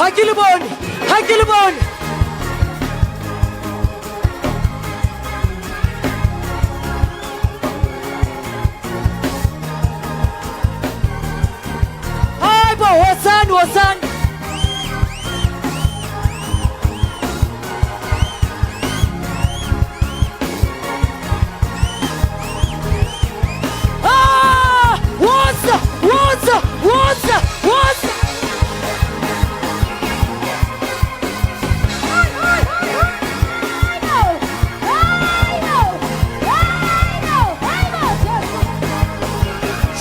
Ha ke le bone, ha ke le bone. Hayi bo, wozani, wozani. Ah, woza, woza, woza, woza.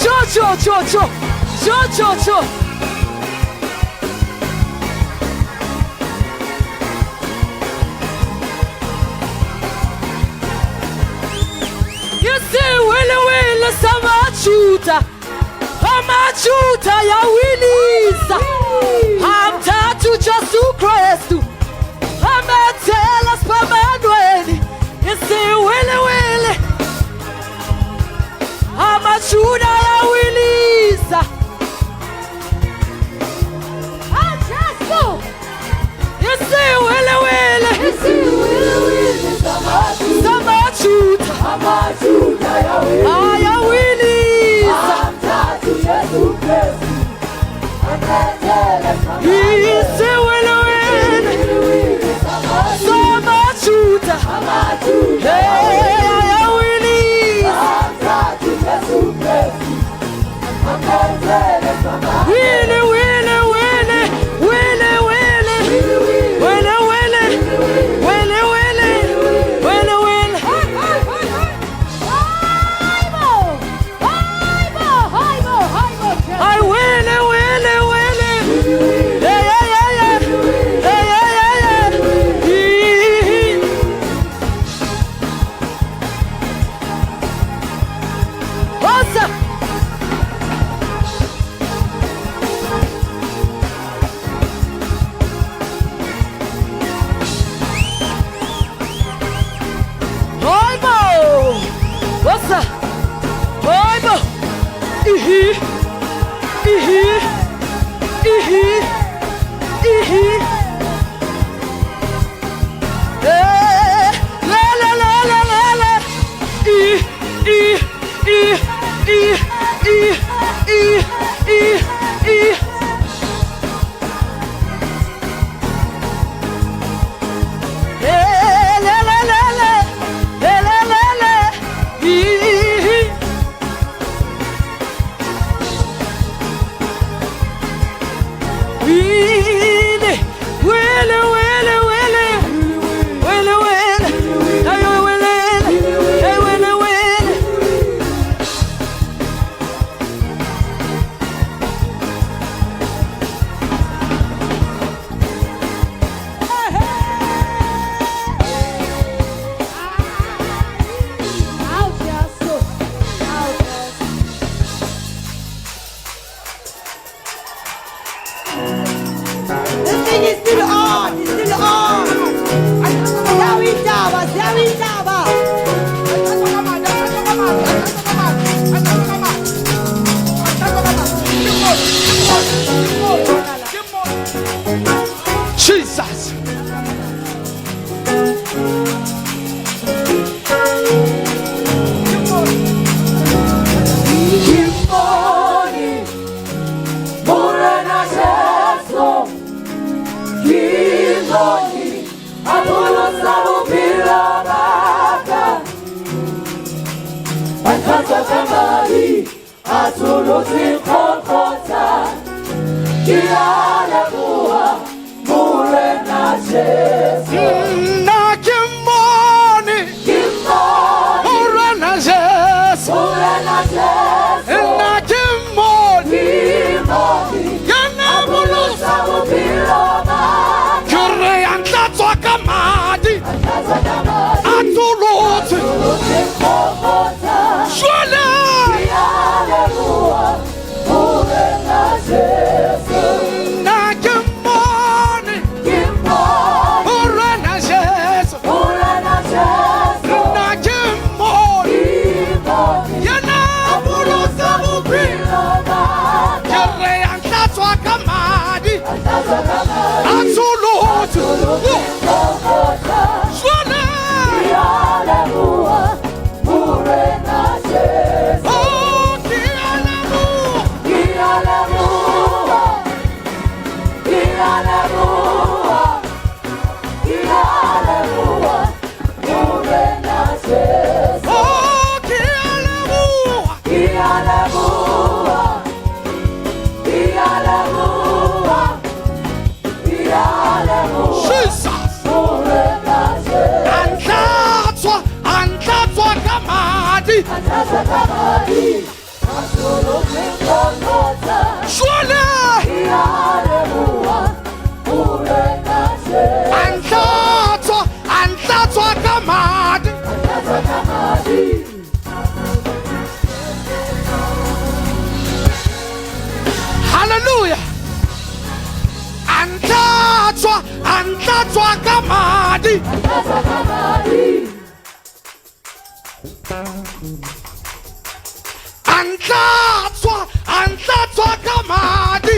Tjo, tjo, tjo, tjo. Tjo, tjo, tjo. Isiwelewele samajuda, amajuda yawilisa. Amthathu Jesu Kristu, amethela siphambanweni. Isiwelewele amajuda yawilisa. Isiwelewele samajuda ayawilisa. Isiwelewele samajuda, hey, ayawilisa. Wili, wili, wili, wili, wili, wili, wili, wili, wili, wili, wili. Ay, wili, wili, wili. Hey, hey, hey, hey. Hey, hey, hey, hey. Hee, hee. Woza. Hayibo! Woza! Hayibo! Ihi! Ihi! Ihi! Ihi! Eh, la la la la la la. I I I I I I I I. Eh, la la la la. Eh, la la la. I I. Wili, wili, wili, wili, wili, wili, ay, wili, ay, wili, wili. This thing is still on. It's still on. Ziyawindaba, ziyawindaba. Jesus. Morena Jesu, Kimoni, Apolosa bophelo ba ka. A ntlhatswa ka madi, a tsholotse kgokgotsa. Ke a leboha, Morena Jesu. Nna ke mmone Ke mmone, Morena Jesu. Morena Jesu. Nna ke mmone Kimoni, Yena Apolosa bophelo ba ka. Ke re a ntlatswa ka madi, A ntlhatswa ka madi, a tsholotse. Tsholotse kgokgotsa. Jwale Ke a leboha, Morena Jesu. Nna ke mmone Ke mmone, Jwale a ntlatswa ka madi. Hallelujah. A ntlatswa ka madi. A ntlatswa ka madi.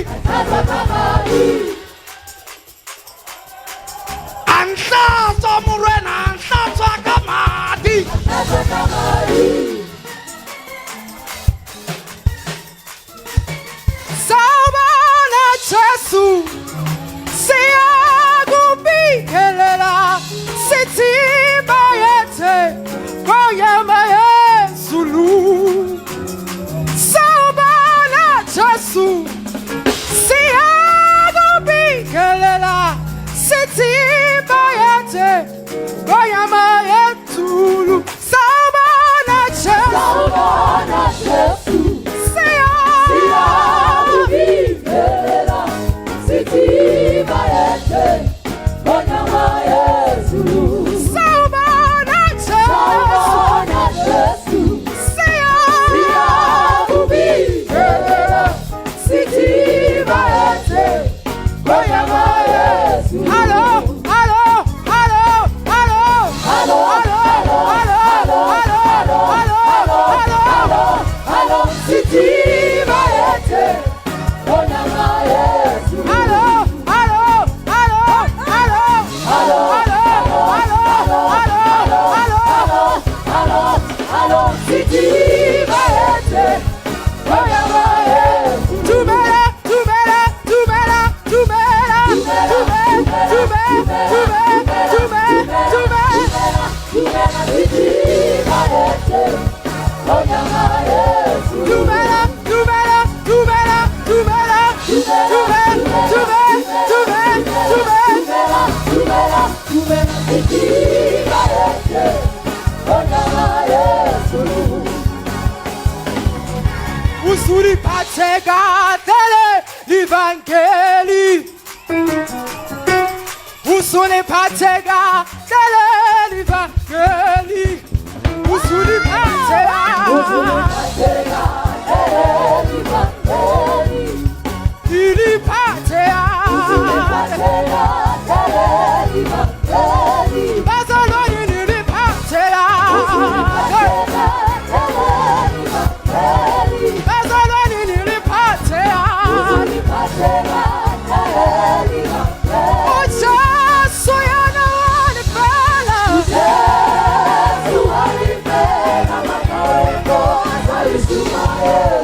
A ntlatswa morena, a ntlatswa ka madi. Sawubona Jesu, siyakubingelela, sithi bayethe ngoyama yezulu. Sawubona Jesu, siyakubingelela, sithi bayethe ngoyama yezulu. Sawubona Jesu, sawubona Jesu, siyakubingelela, sithi bayethe ngoyama yezulu. Hello, hello, hello, hello, hello, hello, hello, hello, hello, hello, Sithi bayethe ngoyama yezulu. hello, hello, hello, hello, hello, hello, hello, hello. Hello, hello, sithi bayethe ngoyama yezulu. Dumela, dumela, dumela, dumela, dumela, dumela, dumela, dumela. Dumela sithi bayethe ngoyama yezulu. Dumela, dumela, dumela, dumela, dumela, dumela, dumela, dumela. Dumela, dumela, sithi bayethe ngoyama yezulu. Usuliphathe kahle livangeli, usuliphathe kahle livangeli, usuliphathe liliphathe bazalwane niliphathe bazalwane niliphathe. UJesu yena walifela,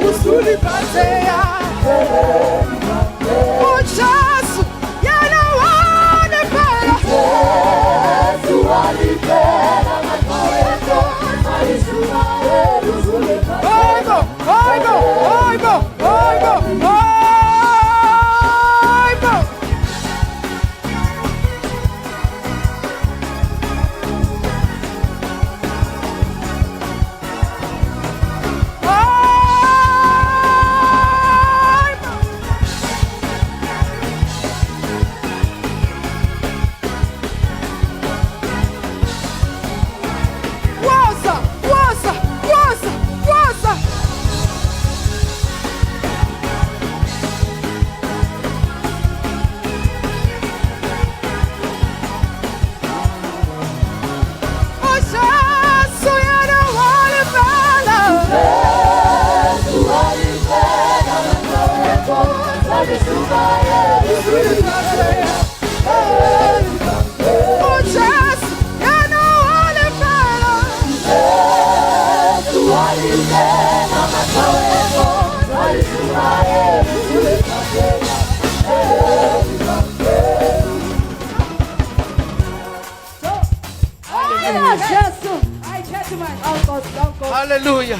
usuliphathea. UJesu yena walifela, hayibo, hayibo, hayibo, hayibo, hayibo. Hayibo. Woza, woza, woza, woza. UJesu yena walifela, UJesu yena walifela. Jesu. Ay, gentlemen. Hallelujah.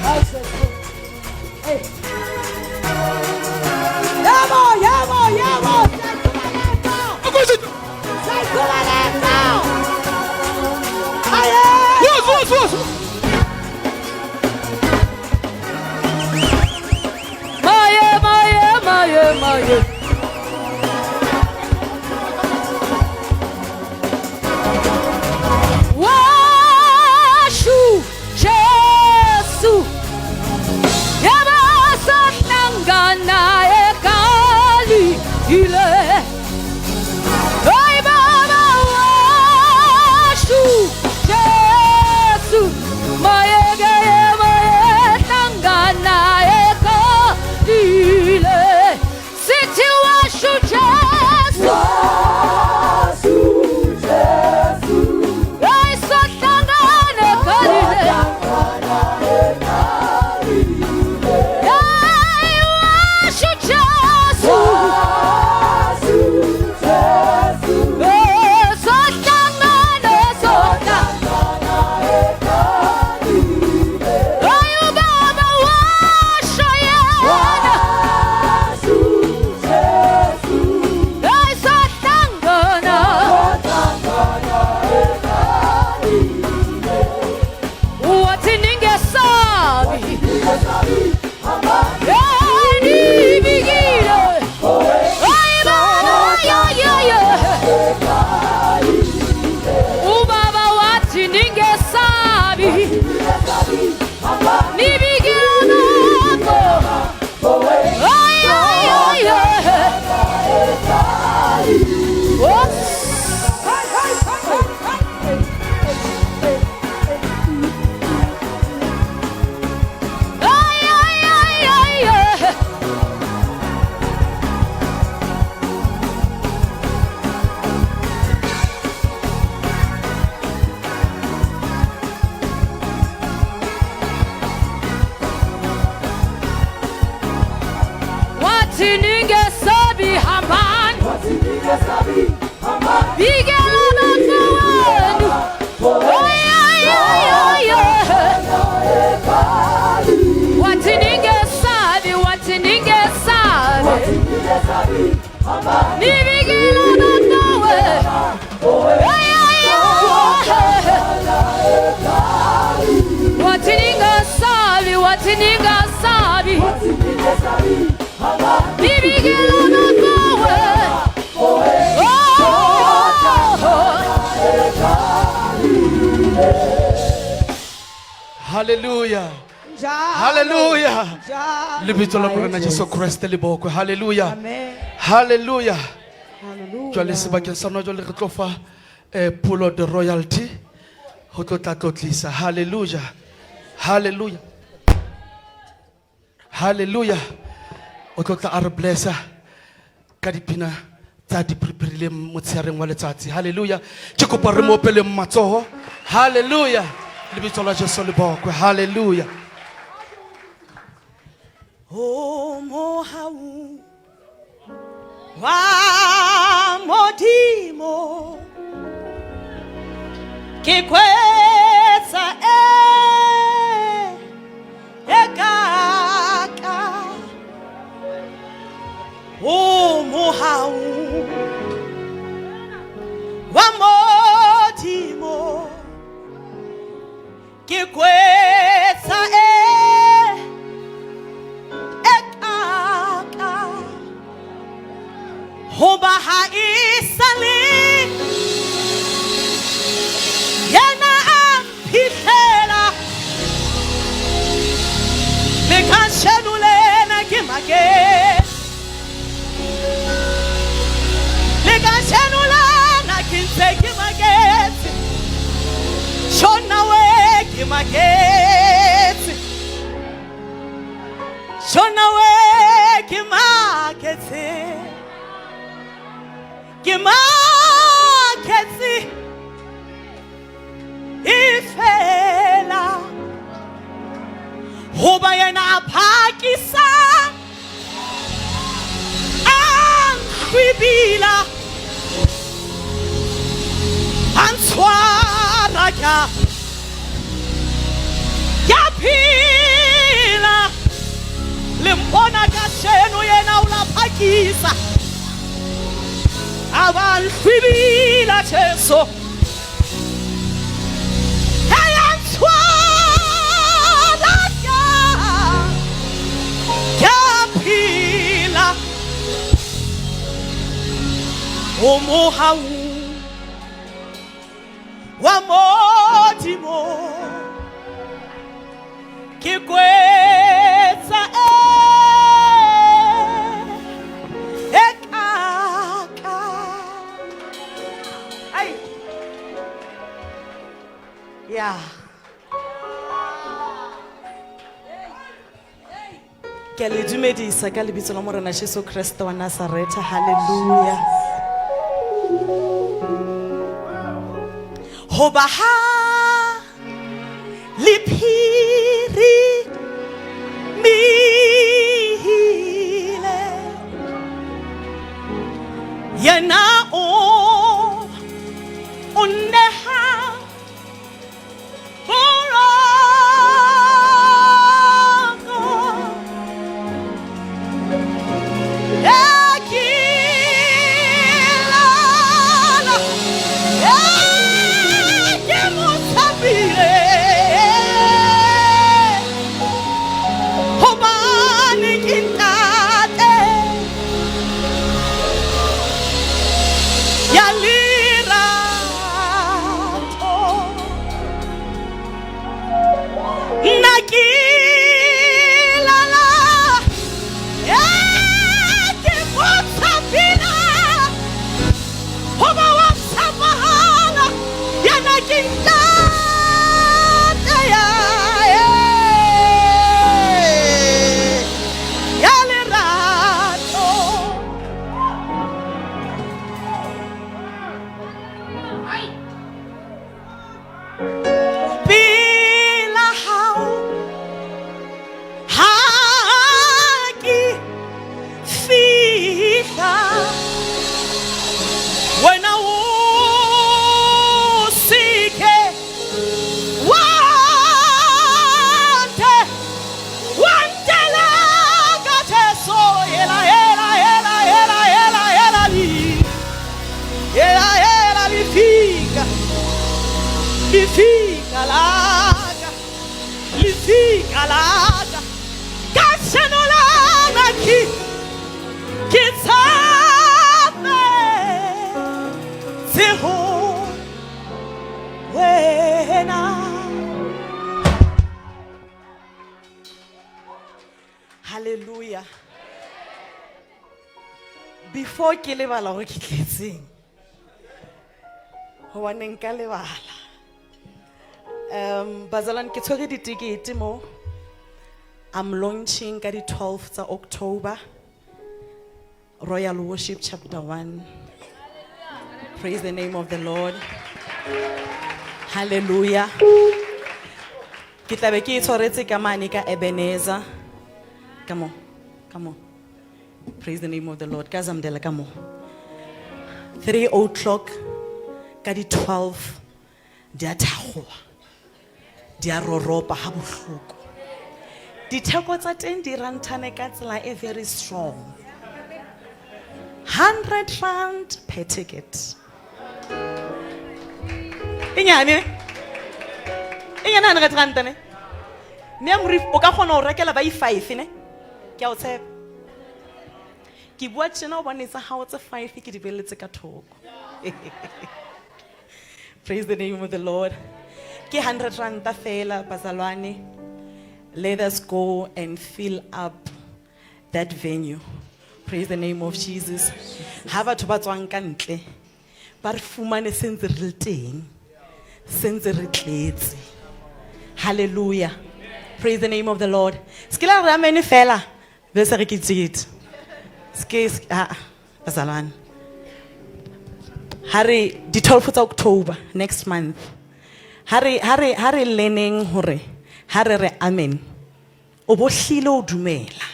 Yebo, yebo, yebo. Sayikhubaleka. Aye. Woza, woza, woza. maye maye. Washu Jesu yabasahlangana eGalile. Hey Baba washu Jesu mayeke mayehlangana eGalile. Sithi washu Jesu. Washu Jesu. Hey sohlangana eGalile. Hey washu Jesu. Washu Jesu. Hey sohlangana sohlangana. Hey ubaba washo yena. Washu Jesu. Hey sohlangana. Wathi ningesabi. Hey nibikile. Hey baba ya ya ya. Ubaba wathi ningesabi. Nibikile ngakho. Ay ay ay ay. Oh. Ay ay ay ay ay. Wathi ningesabi hambani. Bikela abafowenu. Ay ay ay ay ay. Wathi ningesabi, wathi ningesabi. Nibikela abafowenu. Ay ay ay. Wathi ningesabi, wathi ningesabi. Nibikela abafowenu. Oh. Hallelujah. Njalo. Hallelujah. Njalo. Lebitso la Morena Jesu Kreste le bokwe. Hallelujah. Amen. Hallelujah. Hallelujah. Jwale sebakeng sa rona jwale re tlo fa pulo de royalty ho tlo tla tlotlisa. Hallelujah. Hallelujah. Hallelujah. O tlo tla a re blessa ka dipina tsa di preparileng motsheareng wa letsatsi. Hallelujah. Ke kopa re mo opeleng matsoho. Hallelujah. Lebitso la Jesu le bokwe. Hallelujah. O mohau wa Modimo ke kwetsa e ekaka O mohau wa Modimo ke kwetsa e ekaka hoba ha e sale yena a mphihlela le kasheno lena ke maketse le kasheno lena ke ntse ke maketse shona we ke maketse shona we ke maketse ke maketse ifela hoba yena a phakisa a nhlwibila a ntshwara ka ya phela le mpona kasheno yena o la phakisa a ba nhlwibila Jesu Hey, a ntshwara ka phela. Ho mohau wa Modimo ke kwetsa e e kaka. Ai. Yeah. Ke a le dumedisa ka lebitso la Morena Jesu Kriste wa Nazaretha. Hallelujah. Hoba ha le phiri mihile yena o o neha Ya lerato nna ke lala e ke mo tshapila hoba wa tshapahala yena ke ntate ya ya lerato. Pela hao ha ke fihla wena o seke wante wantela ka Jesu ela ela ela ela ela ela li ela ela lifika lifika laka lifika laka ka shenolana ki ke tshabe ho wena. Hallelujah. Before ke lebala gore ke tletseng gobane nka lebala bazalwane ke tshwere ditikete mo I'm launching ka di-12 tsa October, Royal Worship chapter 1. Praise the name of the Lord. Hallelujah. Ke tlabe ke e tshwaretse ka mane ka Ebenezer ka mo ka mo. Praise the name of the Lord. Ka Zamdela ka mo 3 o'clock ka di-12 di a thakgoa di a roropa ha bohloko. Ditheko tsa teng di ranthane ka tsela e very strong, R100 per ticket. E nyane e nyane R100 ne mme ya morif o ka kgona ho rekela ba i-five ne ke a o tshepa ke bua tjena hobane tsa hao tse five ke di beletse ka thoko. Praise the name of the Lord. Ke 100 ranta fela bazalwane. Let us go and fill up that venue. Praise the name of Jesus. Ha batho ba tswang ka ntle ba re fumane sentse re le teng sentse re tletse. Hallelujah. Praise the name of the Lord. Se ke la re amen fela be se re ke ticket se ke ah bazalwane ha re di 12 tsa October next month ha re leneng hore ha re re amen o bo hlile o dumela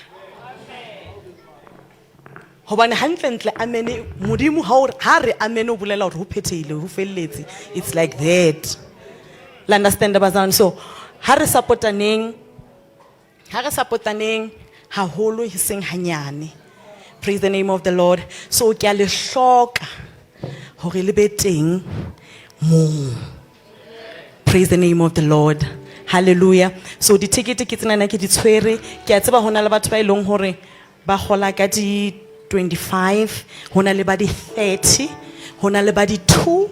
hobane hantlentle amen modimo ha o ha re amen o bolela hore ho phethehile ho felletse. It's like that. La understand bazalwane? So ha re supportaneng ha re supportaneng haholo e seng hanyane. Praise the name of the Lord. So ke a le hloka hore le be teng moo. Praise the name of the Lord. Hallelujah. So ditikete ke tsenana ke di tshwere ke a tseba ho na le batho ba e leng hore ba gola ka di 25, ho na le ba di 30, ho na le ba di 2,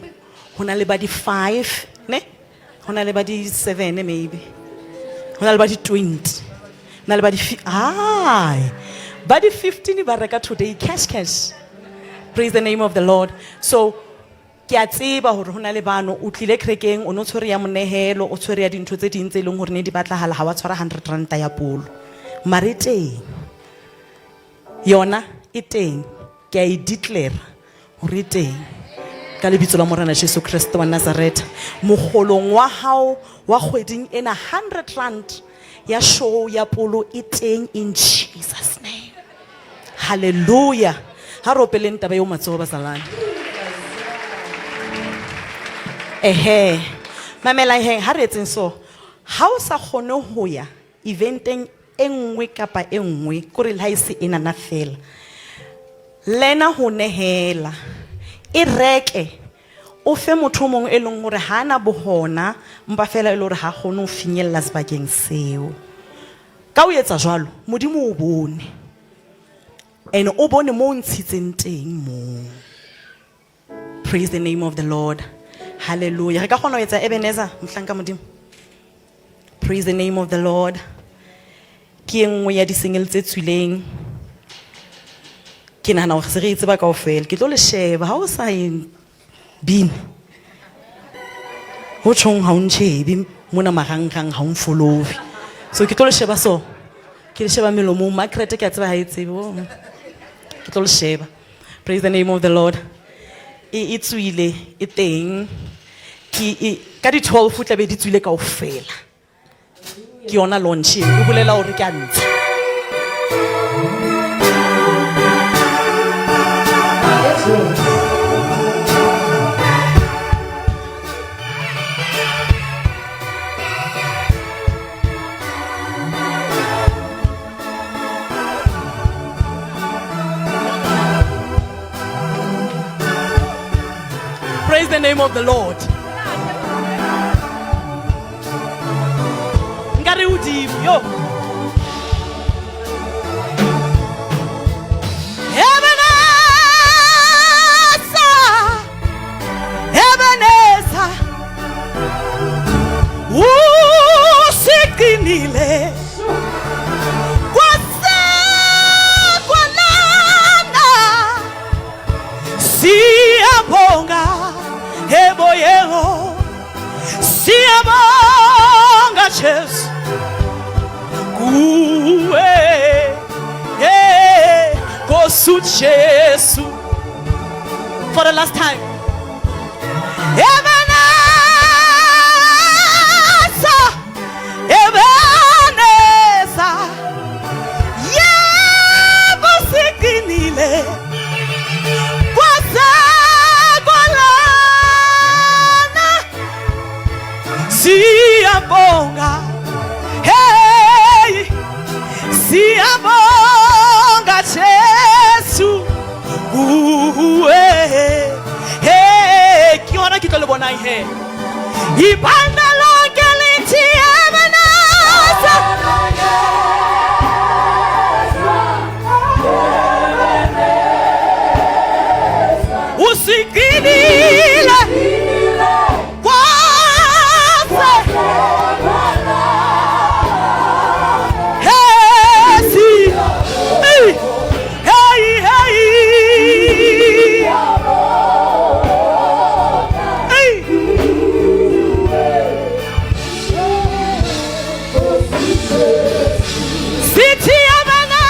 ho na le ba di 5, ne? Ho na le ba di 7 maybe. Ho na le ba di 20. Ho na le ba di ai. Ba di 15 ba reka today cash cash. Praise the name of the Lord. So ke a tseba hore ho na le bano o tlile kerekeng o no tshwere ya monehelo o tshwere ya dintho tse ding tse e leng hore ne di batlahala ha wa tshwara 100 ranta ya polo. Mare e teng. Yona e teng. Ke a e declare hore e teng. Ka lebitso la Morena Jesu Kreste wa Nazareth. Mokgolong wa hao wa kgweding ena 100 rand ya show ya polo e teng in Jesus name. Hallelujah. Ha re opeleng taba eo matsoho bazalwane. Ehe. Mamela he ha re etseng so. Ha o sa kgone ho ya eventeng e nngwe kapa e nngwe kore le ha e se enana fela. Lena ho nehela. E reke o fe motho o mongwe e leng hore ha ana bohona mpa fela e le hore ha kgone ho finyella sebakeng seo. Ka o etsa jwalo, Modimo o bone. And o bone mo o ntshitseng teng moo. Praise the name of the Lord. Hallelujah. Re ka kgona ho etsa Ebenezer, mohlanka Modimo. Praise the name of the Lord. Ke e nngwe ya di-single tse tswileng. Ke nahana hore se re e tseba kaofela. Ke tlo le sheba ha o sa e bine. Ho tjhong ha o ntjhebe mona marangrang ha o nfollowe. So ke tlo le sheba so. Ke le sheba melomong. Margaret ke a tseba ha e tsebe. Oh. Ke tlo le sheba. Praise the name of the Lord. E e tswile e teng. Ke e ka di 12 o tlabe di tswile kaofela. Ke yona launch eo. E bolela hore ke a ntsha. Praise the name of the Lord. Nkare hodimo yo. Ebenezer, Ebenezer, usiqinile kwase kwalana siyabonga yebo yebo siyabonga Jesu kuwe eh Nkosi uJesu for the last time. Ebenezer, Ebenezer, yebo siqinile kwase kwalana siyabonga hey siyabonga Jesu kuwe hey ke yona ke tlo le bonang he ibandla lonke lithi Ebenezer. Usiqinile kwase hey si hey hey hey hey sithi Ebenezer.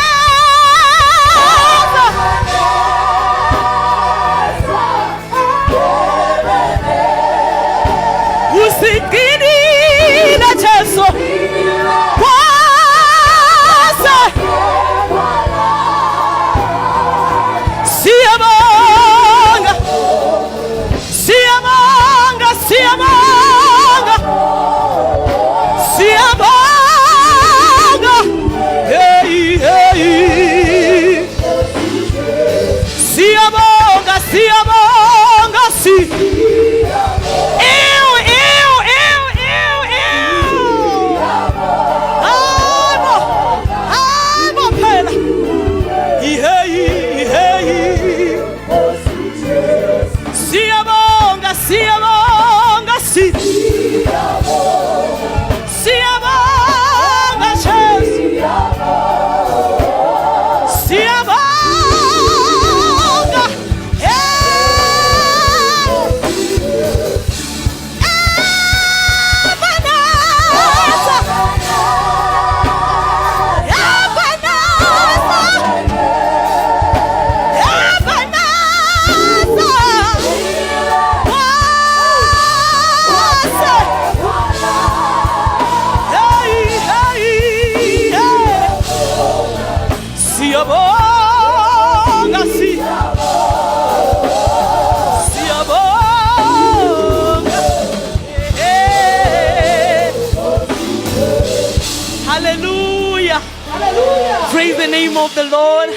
name of the Lord.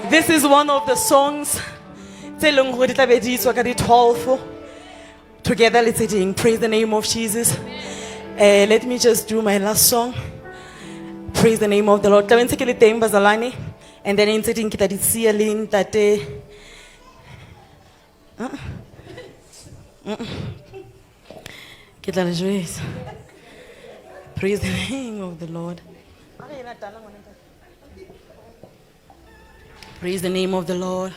This is one of the songs tse leng gore di tla be di tswa ka di 12 together le tse ding. Praise the name of Jesus. Let me just do my last song. Praise the name of the Lord. Tla be ntse ke le teng bazalwane and then ntse ding ke tla di siya le ntate. Ke tla le jwetsa. Praise the name of the Lord. Praise the name of the Lord.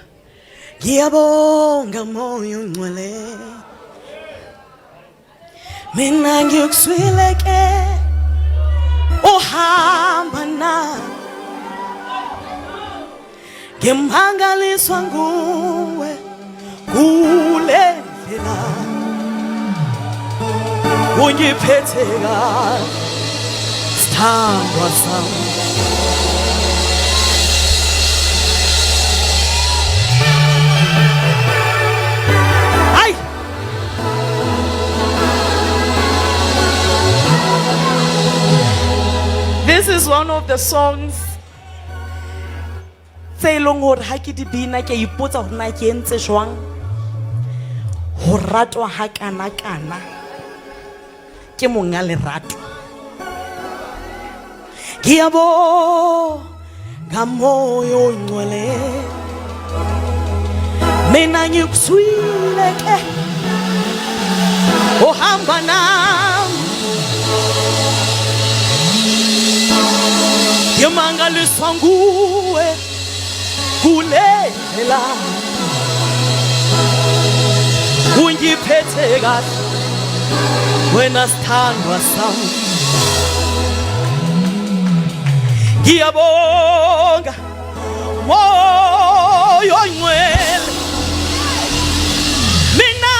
Ngiyabonga moya ongcwele. Mina ngikuzwile ke uhamba na ngimangaliswa nguwe kule ndlela ungiphethe kahle sithandwa sami. Hayi! This is one of the songs tse e leng hore ha ke di bina ke a ipotsa hore na ke entse jwang ho ratwa ha kana-kana ke monga lerato. Ngiyabonga moya ongcwele mina ngikuzwile ke uhamba nami ngimangaliswa nguwe kule ndlela ungiphethe kahle wena sithandwa sami. Ngiyabonga moya ongcwele mina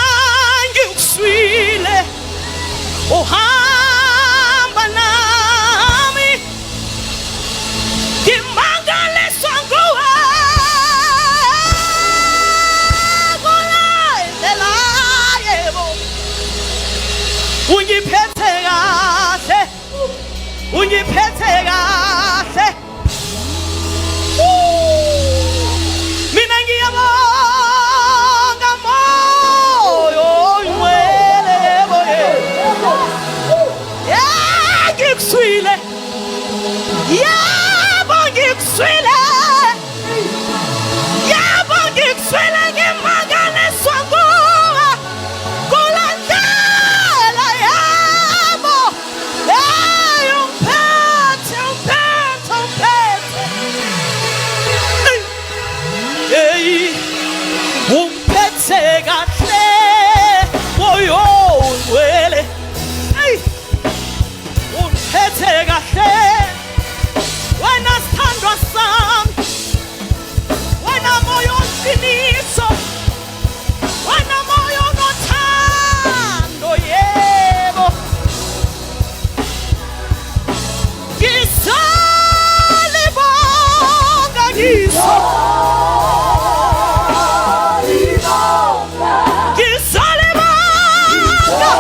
ngikuzwile uhamba nami ngimangaliswa nguwe kule ndlela yebo ungiphethe kahle ungiphethe kahle. Mina ngiyabonga moya ongcwele yebo yebo. Yeah, ngikuzwile. Yebo ngikuzwile. Yebo ngikuzwile ngimangaliswa nguwe kule ndlela yebo. Hey, ungiphethe, ungiphethe, ungiphethe. Hey, ungiphethe kahle moya ongcwele. Hey, ungiphethe kahle wena sithandwa sami, wena moya oqiniso, wena moya onothando yebo. Ngisalibonga ngiso ngisalibonga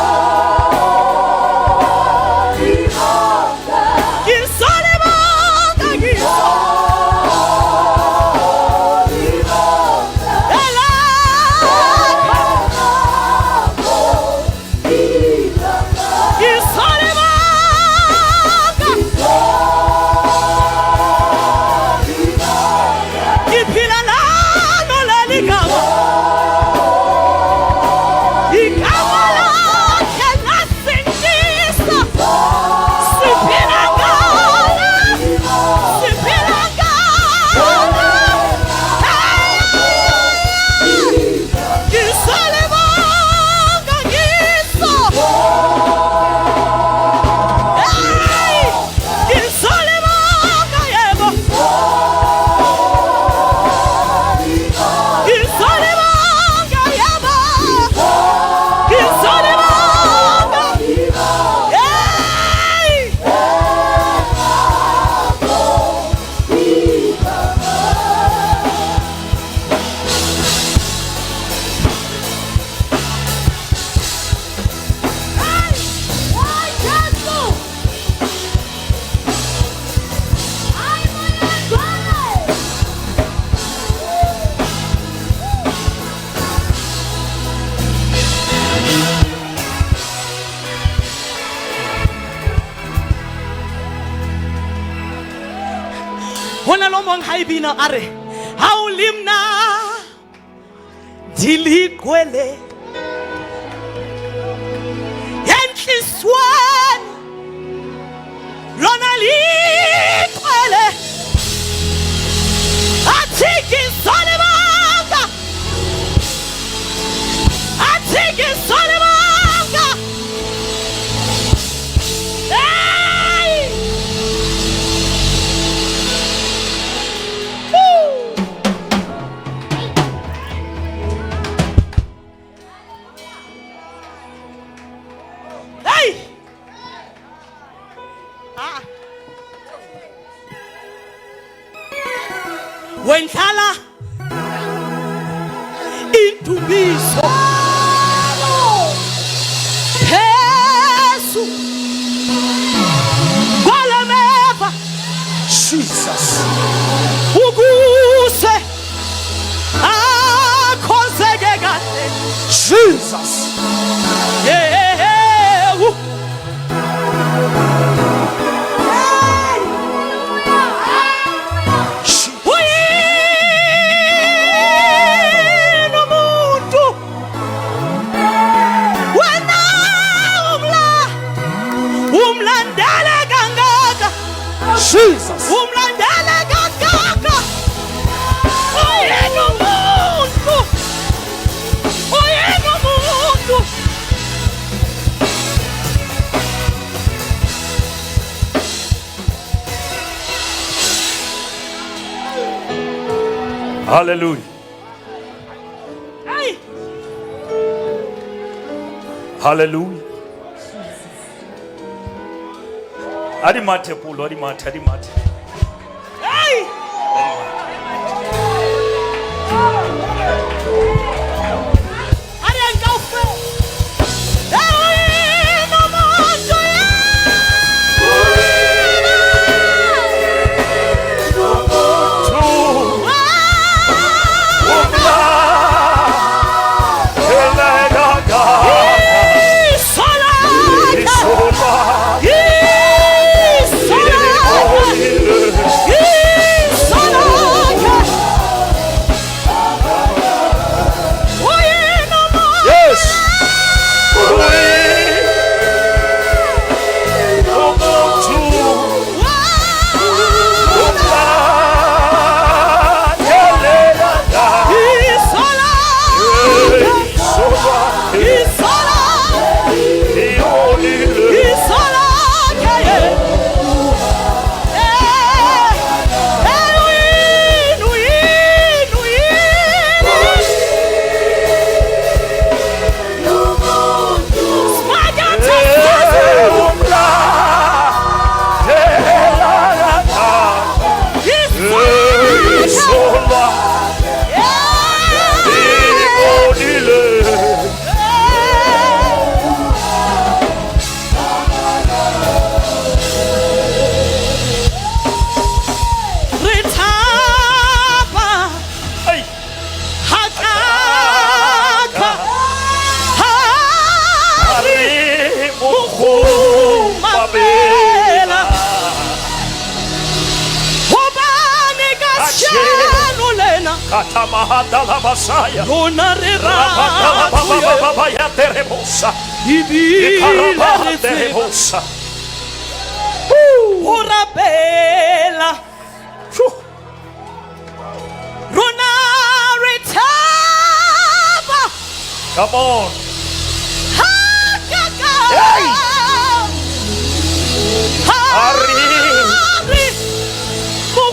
ngisalibonga ngiso. mong ha e bina a re ha o le mna diliqwele entlisweni lona liqwele athi ngizolibanga athi ngizolibanga hey Woo! Hey! Ah. Wendlala indumiso phezu kwalameva Jesus. ukuze akhonzeke kahle Jesus. yewu uyini umuntu wena umla umlandele kangaka Jesus. umlandele kangaka uyini umuntu uyini umuntu Hallelujah. Hey! Hallelujah. A di mathe polo, a di mathe, a di mathe. Hey! A re kaofela. Hey, umuntu Two. Isolaka, isolaka, isolaka. Uyini umuntu Yes. Isolaka, isolaka, isolaka, yeah. Eh, eh, uyini, uyini, uyini. Smakathe Isolaka, yeah. Re thaba hakaka ha re mamela hobane kajeno lena rona re batho ebile re tseba ho rapela rona re thaba Come on. hakaka Hey! ha Ari. re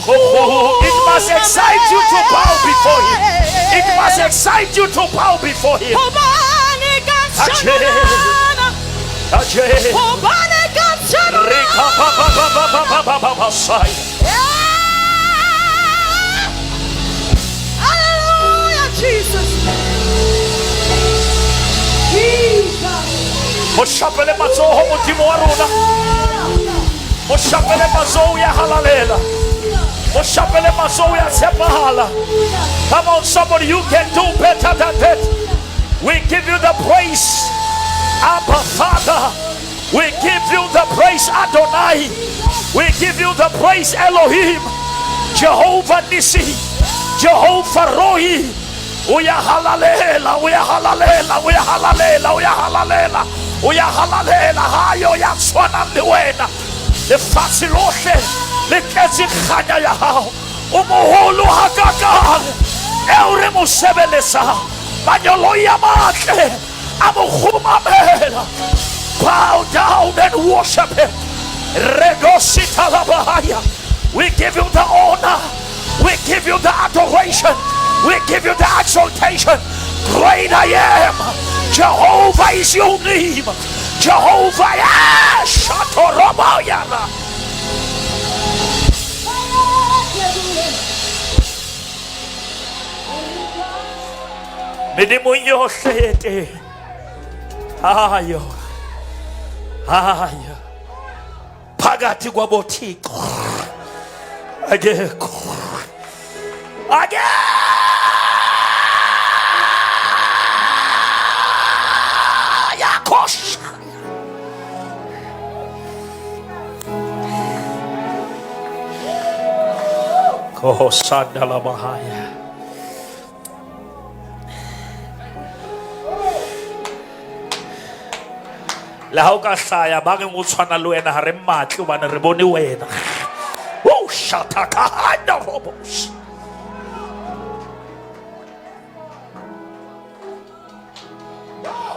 It must excite you to bow before him. It must excite you to bow before him. Hobane kajeno Ache. lena Ache. hobane kajeno Rika pa pa pa pa pa pa pa pa pa sai. Yeah. Hallelujah, Jesus. Jesus. Mo shapele matsoho modimo wa rona. Mo shapele matsoho ya halalela. Mo shapele matsoho ya tshepahala. Come on, somebody, you can do better than that. We give you the praise, Abba Father. We give you the praise, Adonai. We give you the praise, Elohim. Jehovah Nissi, Jehovah Rohi. Uyahalalela, uyahalalela, uyahalalela, uyahalalela, uyahalalela. Hayo ya tshwanang le wena. Lefatshe lohle le tletse kganya ya hao. O moholo hakakang eo re mo sebeletsang. Manyoloi a matle a mo kgumamela. Bow down and worship him. Redositalabahaya. We give you the honor. We give you the adoration. We give you the exaltation. Great I am. Jehovah is your name. Jehovah, yes. Shatoroboyana. Medimo yohle e teng. Hayo. Hayo. Phakathi kwabothixo. Akekho. Akekho. Yakhosh. Kohosanda bahaya. Le ha o ka hlaya ba reng o tshwana le wena ha re mmatle hobane re bone wena. Oh, shatakahanda robos.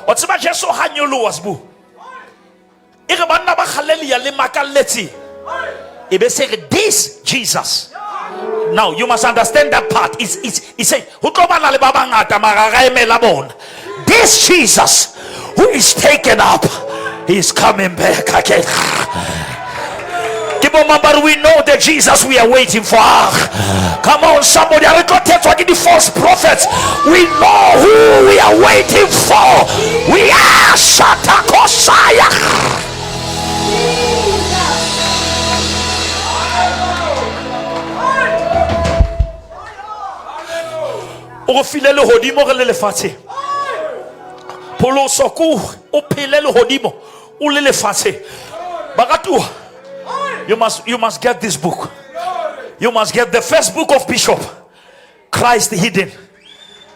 O tseba Jesu ha nyoloha sebu. E re banna ba Galelia le makalletse. E be se re this Jesus. Now you must understand that part. It's say ho tlo bana le ba bangata mara ra emela bona. This Jesus who is taken up, he is coming back again. Ke bo mang ba re we know the Jesus we are waiting for. Come on, somebody. A re tlo thetswa ke di-false prophets. We know who we are waiting for. We are Shatakosaya. O go file lehodimo re le lefatsheng. Pholoso ko o phele lehodimo o le lefatsheng. Baratuwa, you must get this book. You must get the first book of Bishop, Christ Hidden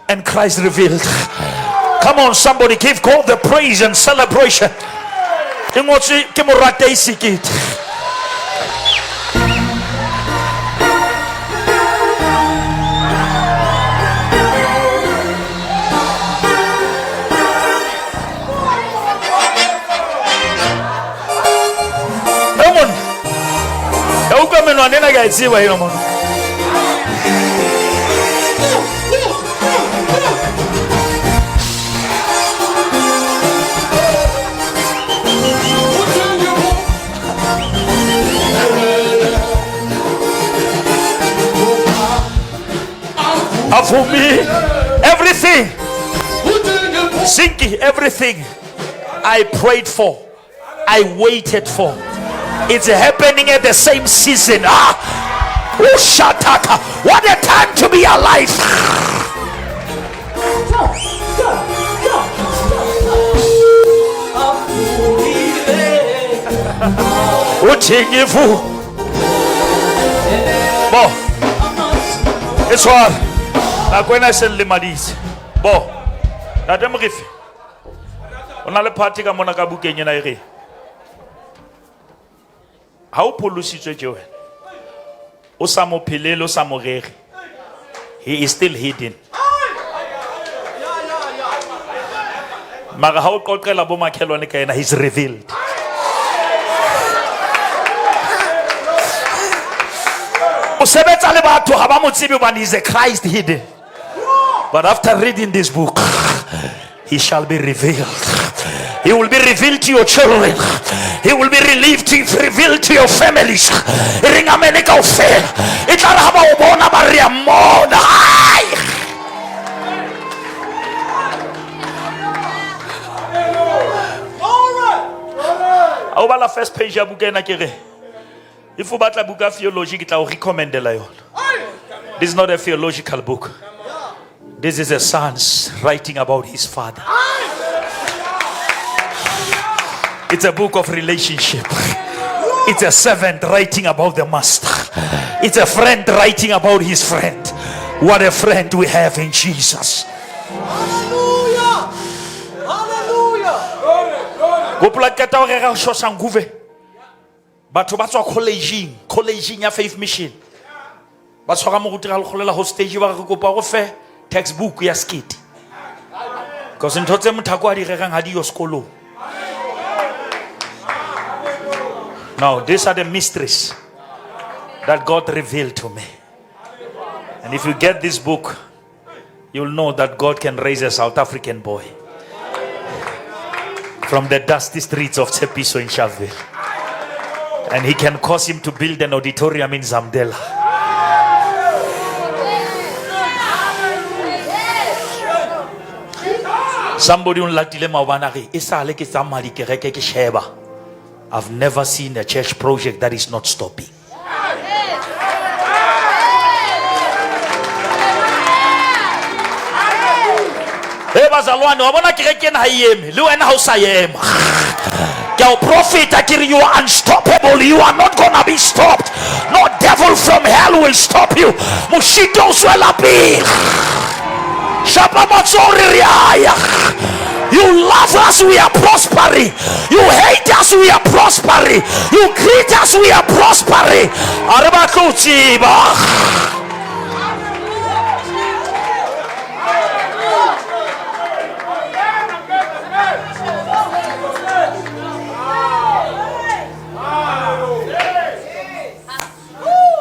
and Christ Revealed. Come on, somebody, give God the praise and celebration. E ngotswe ke Moratei Sekete. E monna, ya utlwa menwana ena ke a e tseba ena monna. Avumi, everything, Sinki, everything I prayed for, I waited for. It's happening at the same season. Ushataka. What a time to be alive. Uthi ngivu. Bo. E tshware. Nako ena e se lemaditse. Bo. Ntate Morefi. O na le party ka mona ka bukeng ena e re. Ha o pholositswe ke wena. O sa mo phelele, o sa mo rere. He is still hidden. Mara ha o qoqela bo makhelwane ka yena, he's revealed. O sebetsa le batho ha ba mo tsebe hobane he's a Christ hidden. But after reading this book, he shall be revealed. He will be revealed to your children. He will be relieved to, revealed to your families. E reng amen kaofela. E tla re ha ba o bona ba re a mmona. Ai! Ha o bala first page ya buka ena ke re, if o batla buka theology ke tla o recommendela yona. This is not a theological book. This is a son's writing about his father. It's a book of relationship. It's a servant writing about the master. It's a friend writing about his friend. What a friend we have in Jesus. Hallelujah. Hallelujah. Gopola ke qeta ho rera ho Shoshanguve. Batho ba tswa collegeng, collegeng ya Faith Mission. Ba tshwara moruti ga lekgolela hostage ba re re kopa go fe textbook ya sekete. Because ntho tse mothako a di rerang ha di yo sekolong. Now, these are the mysteries that God revealed to me. And if you get this book, you'll know that God can raise a South African boy from the dusty streets of Tshepiso in Sharpeville. And he can cause him to build an auditorium in Zamdela. Somebody o nlatile maobane a re, "Esale ke tsamaya dikereke ke sheba. I've never seen a church project that is not stopping." Hey bazalwane, wa bona kereke ena ha e eme, le wena ha o sa ema. Ke a o profeta ke re you are unstoppable, you are not gonna be stopped. No devil from hell will stop you. Moshito o tswela pele. Shapa matsoho re re a ya. You love us, we are prospering. You hate us, we are prospering. You greet us, we are prospering. A re batle ho tseba.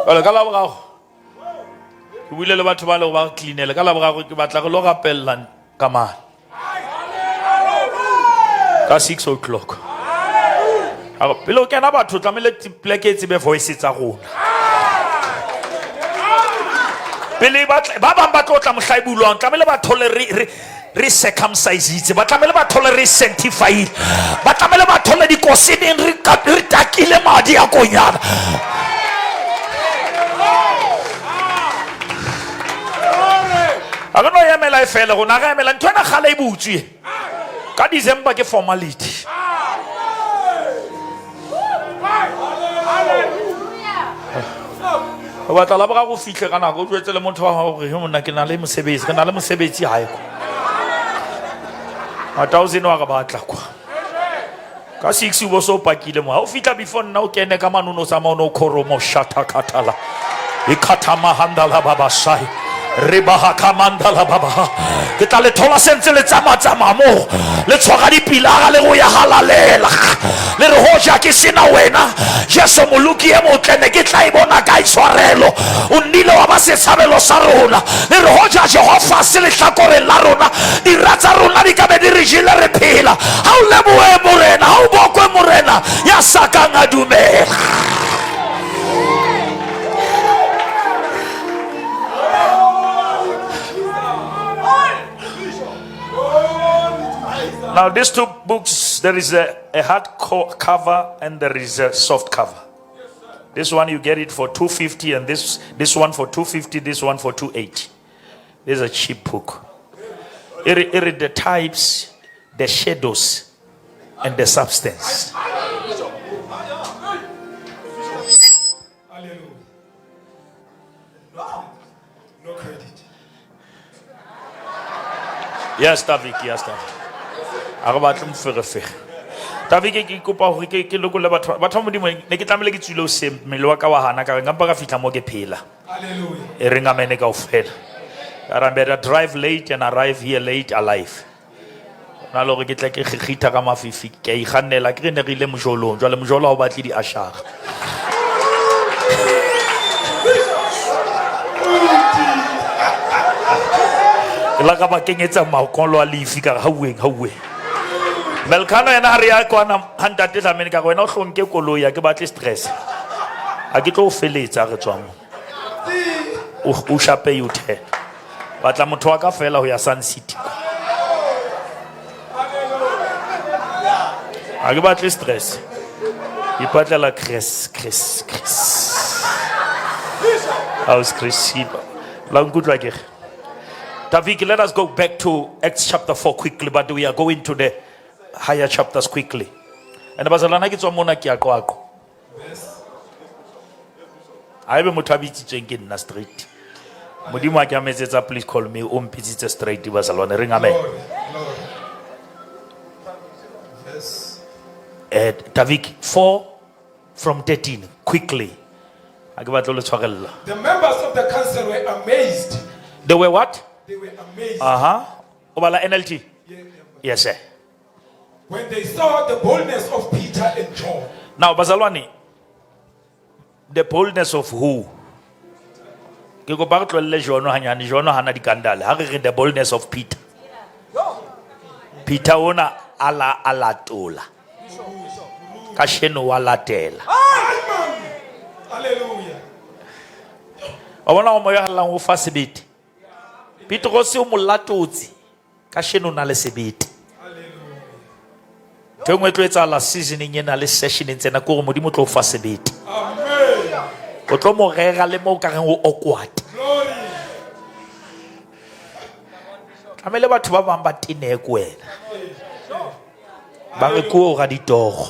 Jwale ka Laboraro, ke buile le batho ba le ba re cleanele. Ka Laboraro ke batla re lo rapella ka mane. Ka 6 o'clock. A re, pele o kena batho, tlamehile pleke e tsebe voice tsa rona. Pele ba tla, ba bang ba tlo tla mohla e bulwang, tlamehile ba thole re circumcisitse, ba tlamehile ba thole re sanctified, ba tlamehile ba thole dikoseneng re takile madi a konyana. A re no emela e fele rona, re emela ntho ena kgale e butswe. Ka December ke formality. O batla la boraro o fihle ka nako, o jwetse le motho wa hao hore, he monna, ke na le mosebetsi, re na le mosebetsi hae kwa. A thousand wa re batla kwa. Ka 6 o bo so pakile mo. Ha o fihla before nna o kene ka mane o no tsamaya o no khoromo shatha khathala. Ikhathama handala baba sai. Rebaha kamandala baba. Ke tla le thola sentse le tsamaya-tsamaya mo. Le tshwara dipilara le go ya halalela. Le re hoja ke sena wena. Jesu moloki e motle ne ke tla e bona ka itshwarelo. O nnile wa ba setshabelo sa rona. Le re hoja Jehova se lehlakoreng la rona. Dira tsa rona di ka be di re jele re phela. Ha o lebohe Morena, ha o bokwe Morena ya sa kang a dumela. Now, these two books, there is a hard cover and there is a soft cover. This one you get it for $250 and this one for $250, this one for $280. This is a cheap book. It read the types, the shadows, and the substance. Hallelujah. No credit. Yes, Tavik, yes, Tavik. A re batle moferefere. Tavik, ke kopa hore ke lokolle batho. Batho ba Modimo, ne ke tlamehile ke tswile hoseng, mmele wa ka wa hana ka re nka mpa ka fihla mo ke phela. Hallelujah. E reng amene kaofela. Ka re, better drive late and arrive here late alive. Na le hore ke tle ke kgikgitha ka mafifi, ke a ikgannela, ke re ne re ile mojolong. Jwale mojolo ha o batle di-ashara. Ke la ka ba kenyetsa makolo a lefi ka re, hauweng, hauweng. Melkano yena ha re ya kwana, ha ntate Dlamini ka re, wena o hlo nke koloi, ha ke batle stress. Ha ke tlo o feletsa ha re tswa mo. O shape U-turn. Batla motho wa ka fela ho ya Sun City. Ha ke batle stress. Ipatlela Chris, Chris, Chris. How's Chris? La nkutlwa ke re. Tafiki, let us go back to Acts chapter 4 quickly, but we are going to the higher chapters quickly. And bazalwana ke tswa mona ke ya Qwaqwa. Verse. Ha ebe motho a bitsitsweng ke nna straight. Modimo a ke a metsetsa please call me o mpitsitse straight bazalwane reng amen. Glory. Glory. Verse. Tavik 4 from 13 quickly. Ha ke batle ho le tshwarella. The members of the council were amazed. They were what? They were amazed. Aha. O bala NLT. Yeah. Yes sir. When they saw the boldness of Peter and John. Now bazalwane, the boldness of who? Ke kopa re tlohelle Jono hanyane, Jono hana dikandale. Ha re re the boldness of Peter. Peter ona a la a latola. Kasheno wa latela. Hallelujah. Wa bona o moya hallang o fa sebete. Petrose o mo latotse. Kasheno o na le sebete. Ntho e nngwe e tlo etsahala seasoning ena le sessioneng tsena ke hore Modimo o tlo o fa sebete. Amen. O tlo mo rera le mo o ka reng o awkward. Glory. Tlamehile batho ba bang ba tenehe ko wena. Ba re ko ra ditoro.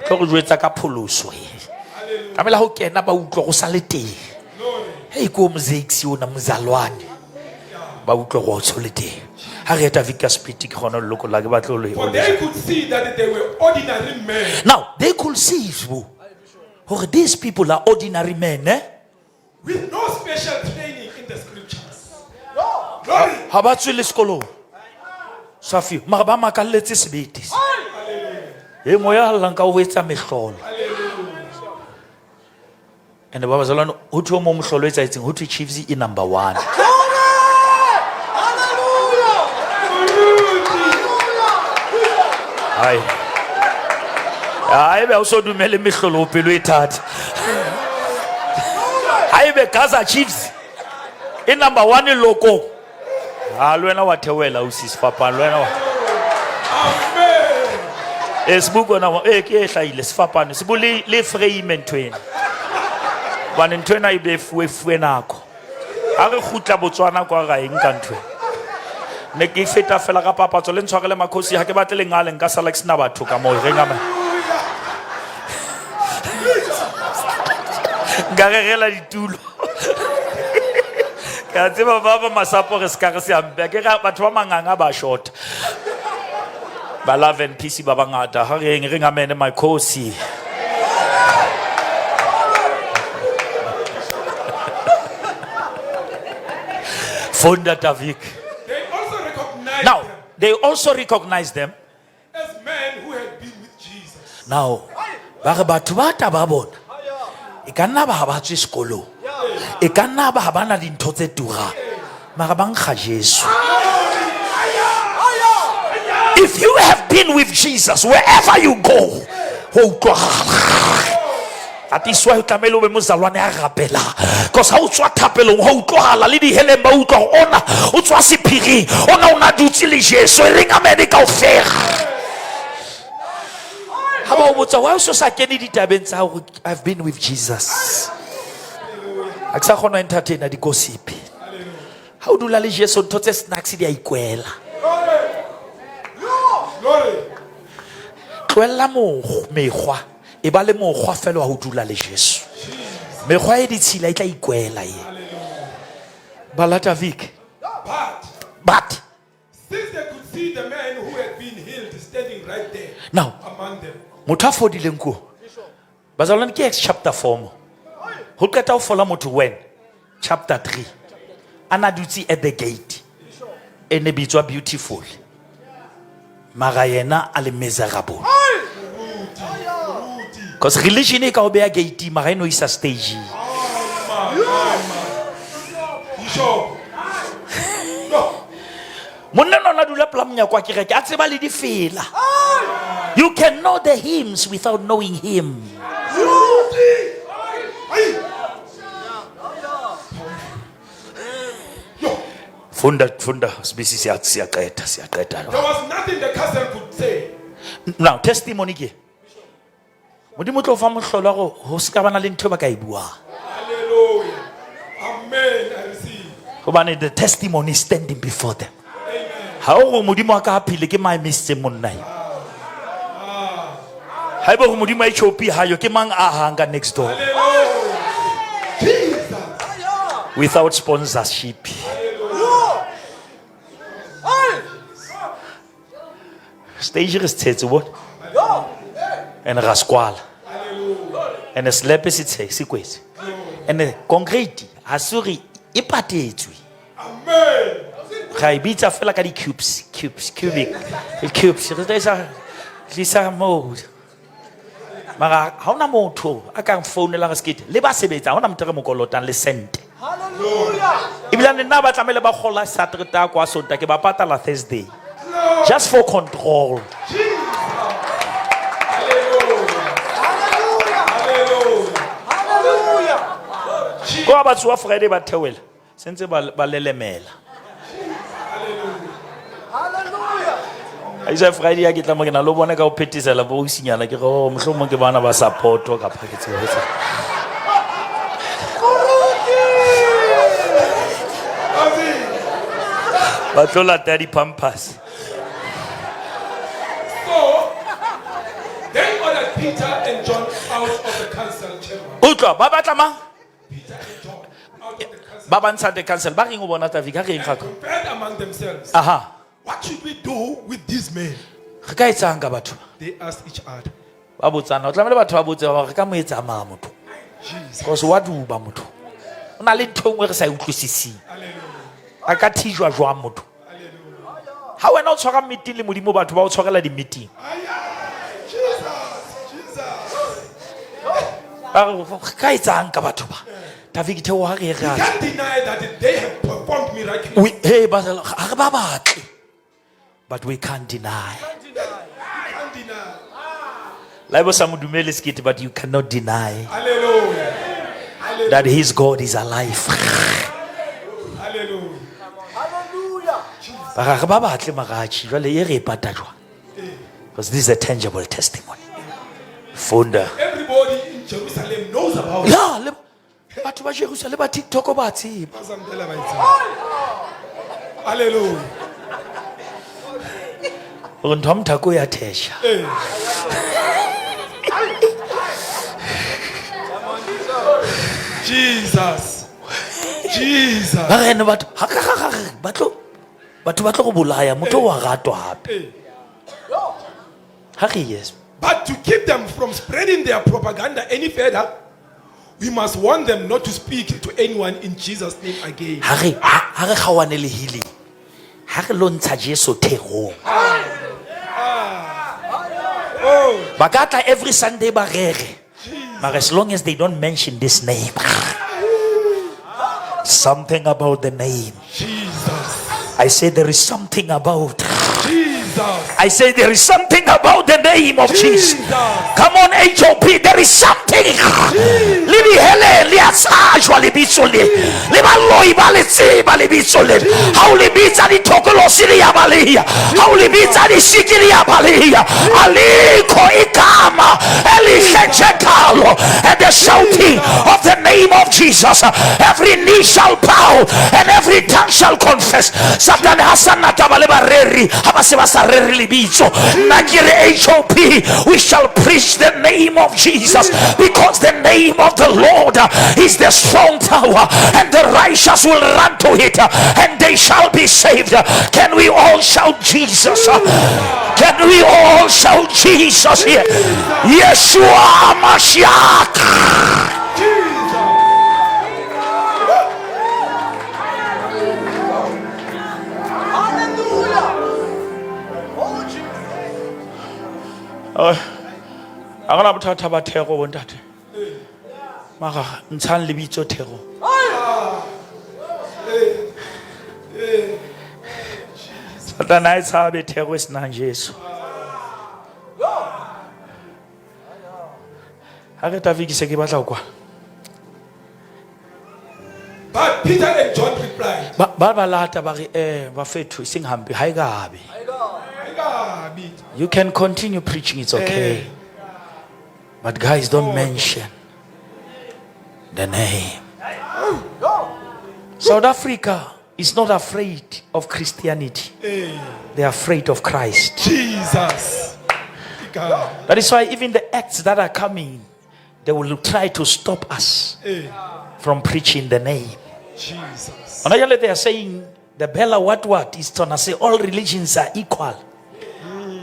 Tlo re jwetsa ka pholoso e. Tlamehile ha o kena ba utlwa go sa le teng. Hei ko mzeki ona mzalwane. Ba utlwa go o le teng. Ha re eta Victor Spiti ke gona leloko la ke batle ho le For they could see that they were ordinary men Now they could see Sbu, hore these people are ordinary men eh? with no special training in the scriptures. Glory. Ha ba tswe le sekolong. Safi, mara ba makalletse sebete. E moya hallang ka o etsa mehlolo. And ba bazalwane ho thwe mo mohlolo e etsahetseng ho thwe Chiefs e number 1. Hai. Haebe o so dumele mehlolo o pelo e thata. Haebe Gaza Chiefs e number 1 loko. Ha le wena wa theohela o sis fapang le wena wa. Amen. E sebuko na e ke e hlahile sefapano se bo le frame ntho ena. Hobane ntho ena e be fuwe nako. Ha re kgutla Botswana kwa ra eng ka ntho ena. Ne ke feta fela ka papatso le ntshwarele makhosi ha ke batle lengale nka sala ke sena batho ka moo re ngama. Nka rerela ditulo. Ke a tseba ba ba masapo re ska re se ampe. Ke ra batho ba manganga ba short. Ba love and peace ba bangata. Ha re eng re ngamene makhosi. Funda Tavik. They also recognized Now, them they also recognize them. as men who had been with Jesus. Now, ba re batho ba taba bona. E ka nna ba ha ba tswe sekolong. E ka nna ba ha ba na dintho tse turang. Mara ba nkga Jesu. If you have been with Jesus, wherever you go, ho utlwa. That is why o tlamehile o be mozalwane a rapelang. Because ha o tswa thapelong, ho utlwahala le diheleng ba utlwa hore ona o tswa sephiring, ona o na dutse le Jesu, e reng amen kaofela. Ha ba o botsa, why o so sa kene ditabeng tsa hore I've been with Jesus? Ha ke sa kgona ho entertaina di-gossip. Ha o dula le Jesu, ntho tse snacks di a ikwela. Glory. Tlohella mekgwa, e ba le mokgwa fela wa ho dula le Jesu. Mekgwa e ditshila e tla ikwela e. Balata Vic. But But since they could see the man who had been healed standing right there now, among them. motho a fodileng ko. Bazalwane ke Acts chapter 4 mo. Ho qeta ho fola motho when? Chapter 3. A na dutse at the gate. E ne bitswa beautiful. Mara yena a le miserable. Because religion e ka o beha gate mara e no isa stage. Bishop. No. Monna no na dula pela monyako wa kereke, a tseba le difela. You can know the hymns without knowing him. Funda, funda, sibisi siyaqeda, siyaqeda. There was nothing the council could say. Now, testimony ke. Modimo o tlo fa mohlolo wa gore ho se ka bana le ntho e ba ka e buang. Hallelujah. Amen. I receive. Hobane the testimony is standing before them. Ha o re Modimo wa ka a phele ke maemisitse monna eo. Haeba gore modimo a HOP hayo ke mang a ahang ka next door? Jesus. Without sponsorship. Stage re se tshetse bone. And ra se kwala. And selepe se tshe se kwetse. And concrete ha se re e patetswe. Amen. Ga e bitsa fela ka di-cubes, cubes, cubic, cubes. Re tla isa tlisa moo. Mara ha hona motho a ka nfounelang re sekete le ba sebetsa ha hona motho re mo kolotang le sente. Ebilane nna ba tlamehile ba kgola Sateretaha kwa Sontaha ke ba patala Thursday. Just for control. Ko ba tsoha Friday ba theohela sentse ba ba lelemela. Isa Friday ya ke tla mo ke na lo bona ka ho phethesela bo usinyana ke re oh mohlomong ke bana ba support kapa ke tsebe. Ba tlo lata di-pampers. So they ordered Peter and John out of the council chamber. Utlwa ba batla mang? Peter and John out of the council. Ba ba ntsha the council ba reng o bona Tafika reng ga ka? Conferred among themselves. Aha. What should we do with these men? Re ka etsang ka batho? They asked each other. Ba botsana, o tlamehile batho ba botse ba re ka mo etsa mang motho? Jesus. Because wa duba motho. O na le ntho e nngwe re sa e utlwisising. A ka thijwa jwang motho? Ha wena o tshwara meeting le modimo batho ba o tshwarela di-meeting. Jesus. Jesus. Ba re re ka etsang ka batho ba? Tafiki theoha re ye re a Can't deny that they have performed miracles. We, hey, ba ha re ba batle. But we can't deny. Can't deny. La ebo sa mo dumele sekete, but you cannot deny Hallelujah. that his God is alive. Hallelujah. Ba re ba batle maratjhi, jwale e re e pata jwang? Because this is a tangible testimony. Funda. Everybody in Jerusalem knows about it. Ya, le batho ba Jerusalem ba TikTok ba tseba. Hallelujah. Hore ntho ya mothako ya thesha. Eh. Jesus. Jesus. Ba re ene batho ha ka ga ga re ba tlo batho ba tlo go bolaya motho wa ratwa hape. Eh. Ha re yes. But to keep them from spreading their propaganda any further, we must warn them not to speak to anyone in Jesus' name again. Ha re ha re kgaohane le healing. Ha re lo ntsha Jesu therong. Ba ka tla every Sunday ba rere. But as long as they don't mention this name, something about the name. Jesus. I say there is something about. Jesus. I say there is something about the name of Jesus. Jesus. Come on, HOP, there is something. Le dihele le a tsajwa lebitso le. Le baloi ba le tseba lebitso le. Ha o le bitsa dithokolosi le ya baleha. Ha o le bitsa disiki le ya baleha. Alikho igama elihle njengalo. And the shouting of the name of Jesus, every knee shall bow and every tongue shall confess. Satane ha sa na taba le bareri, ha ba se ba sa rere lebitso. Nna ke re HOP, we shall preach the name of Jesus, because the name of the Lord is the strong tower, and the righteous will run to it and they shall be saved. Can we all shout Jesus? Can we all shout Jesus here? Yeshua Mashiach. Jesus. Ha gona bothata ba thero bontate. Mara ntshang lebitso thero. Satane ha e tshabe thero e senang Jesu. Ha re tla fikisa ke batla ho kwa. But Peter and John replied, Ba ba lata ba re bafethu e seng hampe ha e kabe. You can continue preaching, it's okay. But guys, don't mention the name. South Africa is not afraid of Christianity. They are afraid of Christ. Jesus. God. That is why even the acts that are coming, they will try to stop us Eh, from preaching the name. Jesus. Hona jwale they are saying the Bella what is gonna say all religions are equal.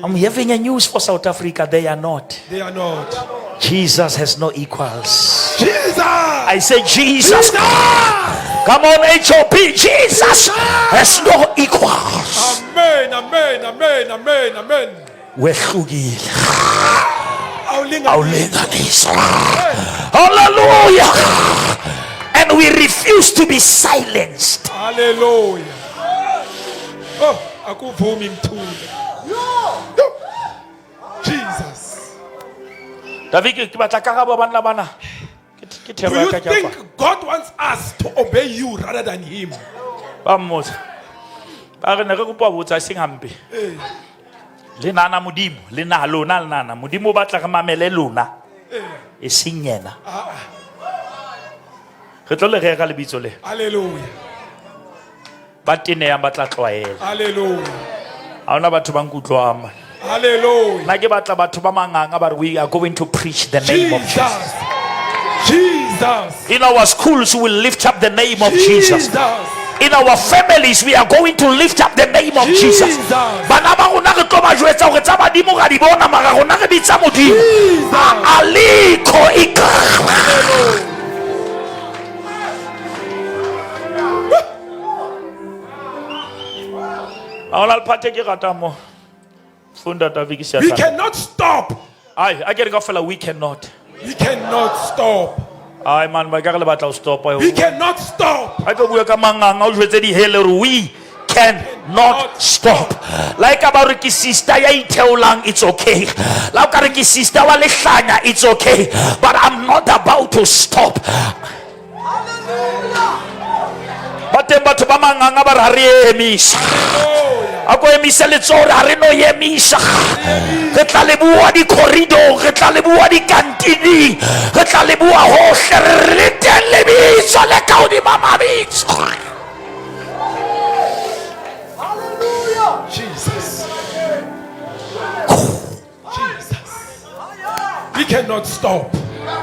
I'm having a news for South Africa. They are not. They are not. Jesus has no equals. Jesus. I say Jesus. Jesus. Come on, HOP. Jesus has no equals. Amen. Amen. Amen. Amen. Amen. Wehlukile. Awulinganiswa. Awulinganiswa. Hallelujah. And we refuse to be silenced. Hallelujah. Oh, akuvumi ngithule. Yo. Jesus. David, ke batla karabo banna bana. Ke Do thero ya you ka ke a kwa. think God wants us to obey you rather than him? Ba mmotsa. Ba re ne re kopa ho botsa e seng hampe. Eh, Le nana Modimo, le na lona le nana. Modimo o batla re mamele lona. eh. E seng yena. Ah, Re tlo le rera lebitso le. Hallelujah. Ba tenehang ba tla tlwaela. Hallelujah. Ha hona batho ba nkutlwang. Man. Hallelujah. Nna ke batla batho ba manganga ba re we are going to preach the name of Jesus. Jesus. Jesus. In our schools, we will lift up the name of Jesus. In our families, we are going to lift up the name of Jesus. Jesus. Bana ba rona re tlo ba jwetsa hore tsa badimo ra di bona mara rona re bitsa Modimo. Jesus. A alikho igama. Ha hona lephate ke ratang mo. Funda David ke We seatla. cannot stop. Ai, a ke re kaofela we cannot. We cannot stop. Ai man, ba ka re le batla ho stopa. We cannot stop. A ke bua ka manganga o jwetse dihele hore we cannot stop. La e ka ba hore ke sister ya itheolang, it's okay. La o ka re ke sister wa lehlanya, it's okay. But I'm not about to stop. Ba teng batho ba manganga ba re ha re emisa. A ko emise letsoho re ha re no emisa. Re tla le bua di-corridor, re tla le bua dikantining, re tla le bua hohle, re re le teng lebitso le ka hodima mabitso. Jesus. Jesus. We cannot stop.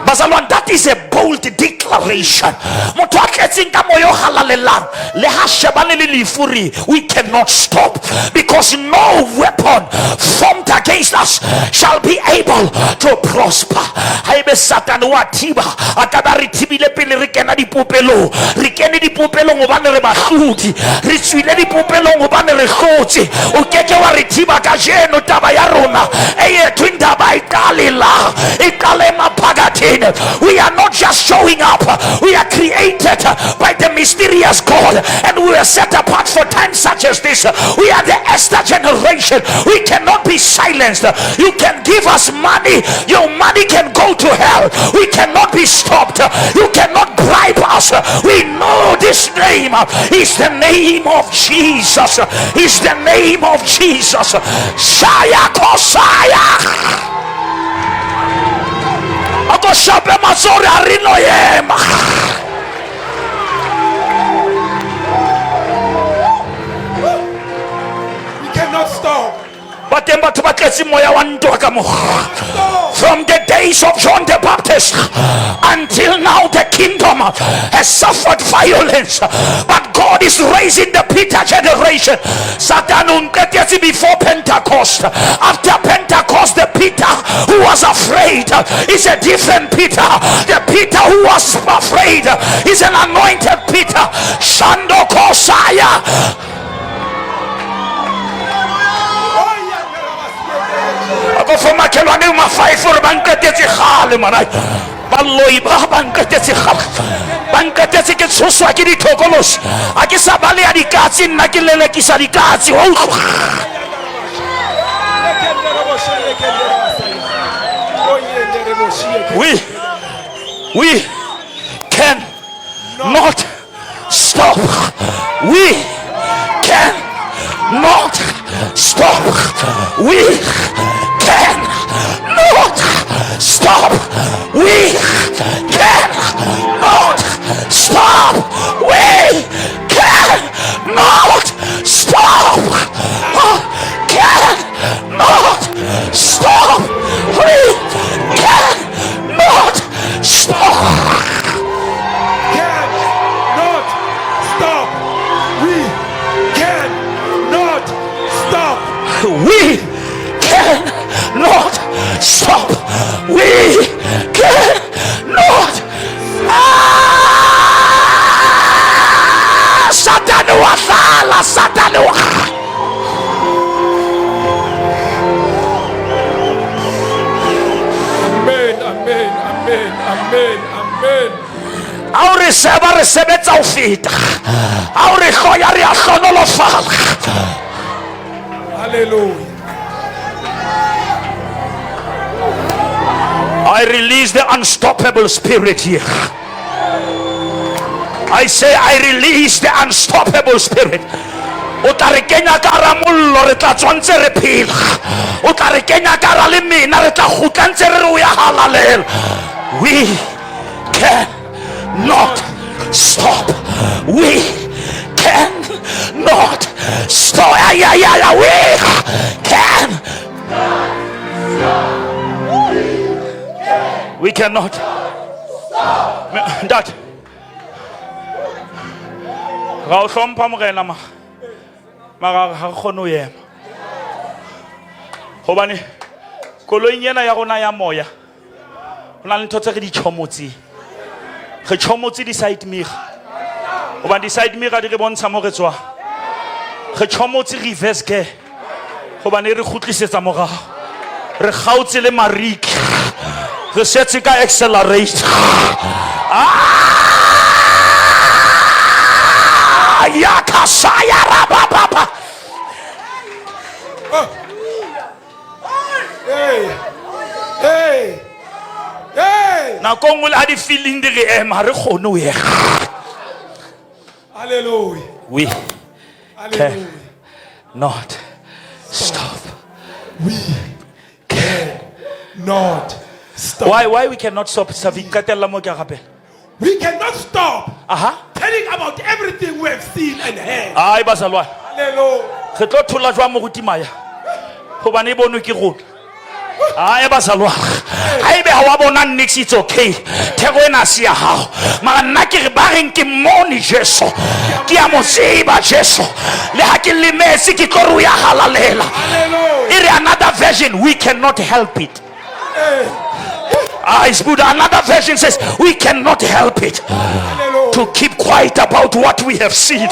Bazalwane, that is a bold declaration. Motho a tletseng ka moya o halalelang, le ha shebane le lefu re, we cannot stop because no weapon formed against us shall be able to prosper. Haebe Satane wa thiba, a ka ba re thibile pele re kena dipopelong. Re kene dipopelong hobane re bahlodi. Re tswile dipopelong hobane re hlotse. O keke wa re thiba kajeno taba ya rona. Eyethu indaba iqale la, iqale emaphakathini. We are not just showing up. We are created by the mysterious God, and we are set apart for times such as this. We are the Esther generation. We cannot be silenced. You can give us money. Your money can go to hell. We cannot be stopped. You cannot bribe us. We know this name is the name of Jesus. Is the name of Jesus. Shaya Kosaya. A ko shape matsoho re ha re no ema. We cannot stop. Ba teng batho ba tletse moya wa ntwa ka mo. Stop. From the days of John the Baptist until now, the kingdom has suffered violence, but God is raising the Peter generation. Satan o nqetetse before Pentecost. After Pentecost, the Peter who was afraid is a different Peter. The Peter who was afraid is an anointed Peter. Shando Kosaya. A ko fo makhelwane ma five hore ba nqetetse kgale mana. Baloi ba ba nqetetse kgale. Ba nqetetse ke tshoswa ke dithokolosi. Ha ke sa baleha dikatse, nna ke lelekisa dikatse. Wa utlwa? We can not stop. We can not stop. We can not stop. We can not stop. We can not stop. Can not stop. feta. Ha o re hloya re a hlonolofala. Hallelujah. I release the unstoppable spirit here. I say I release the unstoppable spirit. O tla re kenya ka hara mollo re tla tswa ntse re phela. O tla re kenya ka hara le mena re tla kgutla ntse re re o ya halalela. We cannot stop. We cannot stop. Ay, ay, ay, ay, we can. We cannot. Ntate. Ra o hlompha morena ma. Mara ha re kgone ho ema. Hobane koloing ena ya rona ya moya ho na le ntho tse re di tjhomotseng. Re tjhomotse di-side mirror. Hobane di-side mirror di re bontsha mo re tswang. Re tjhomotse reverse gear. Hobane e re kgutlisetsa morao. Re kgaotse le mariki. Re setse ka accelerate. Ah! Ya kasaya rabababa. Hey. Hey. Hey. Nako nngwe le ha di-feeling di re ema ha re kgone ho ema. Hallelujah. We Hallelujah. not stop. We cannot stop. Why we cannot stop? Savi qetella mo ke a rapela. We cannot stop Aha. telling about everything we have seen and heard. Ai bazalwane. Hallelujah. Re tlo thola jwang moruti Maya? Hobane e bonwe ke rona. Ai bazalwane. Haebe ha wa bona nix, it's okay. Theko ena se ya hao. Mara nna ke re ba reng ke mmone Jesu. Ke a mo tseba Jesu. Le ha ke lemetse ke tlo re o ya halalela. Hallelujah. E re another version, we cannot help it. Ah, it's good. Another version says we cannot help it. Hallelujah. To keep quiet about what we have seen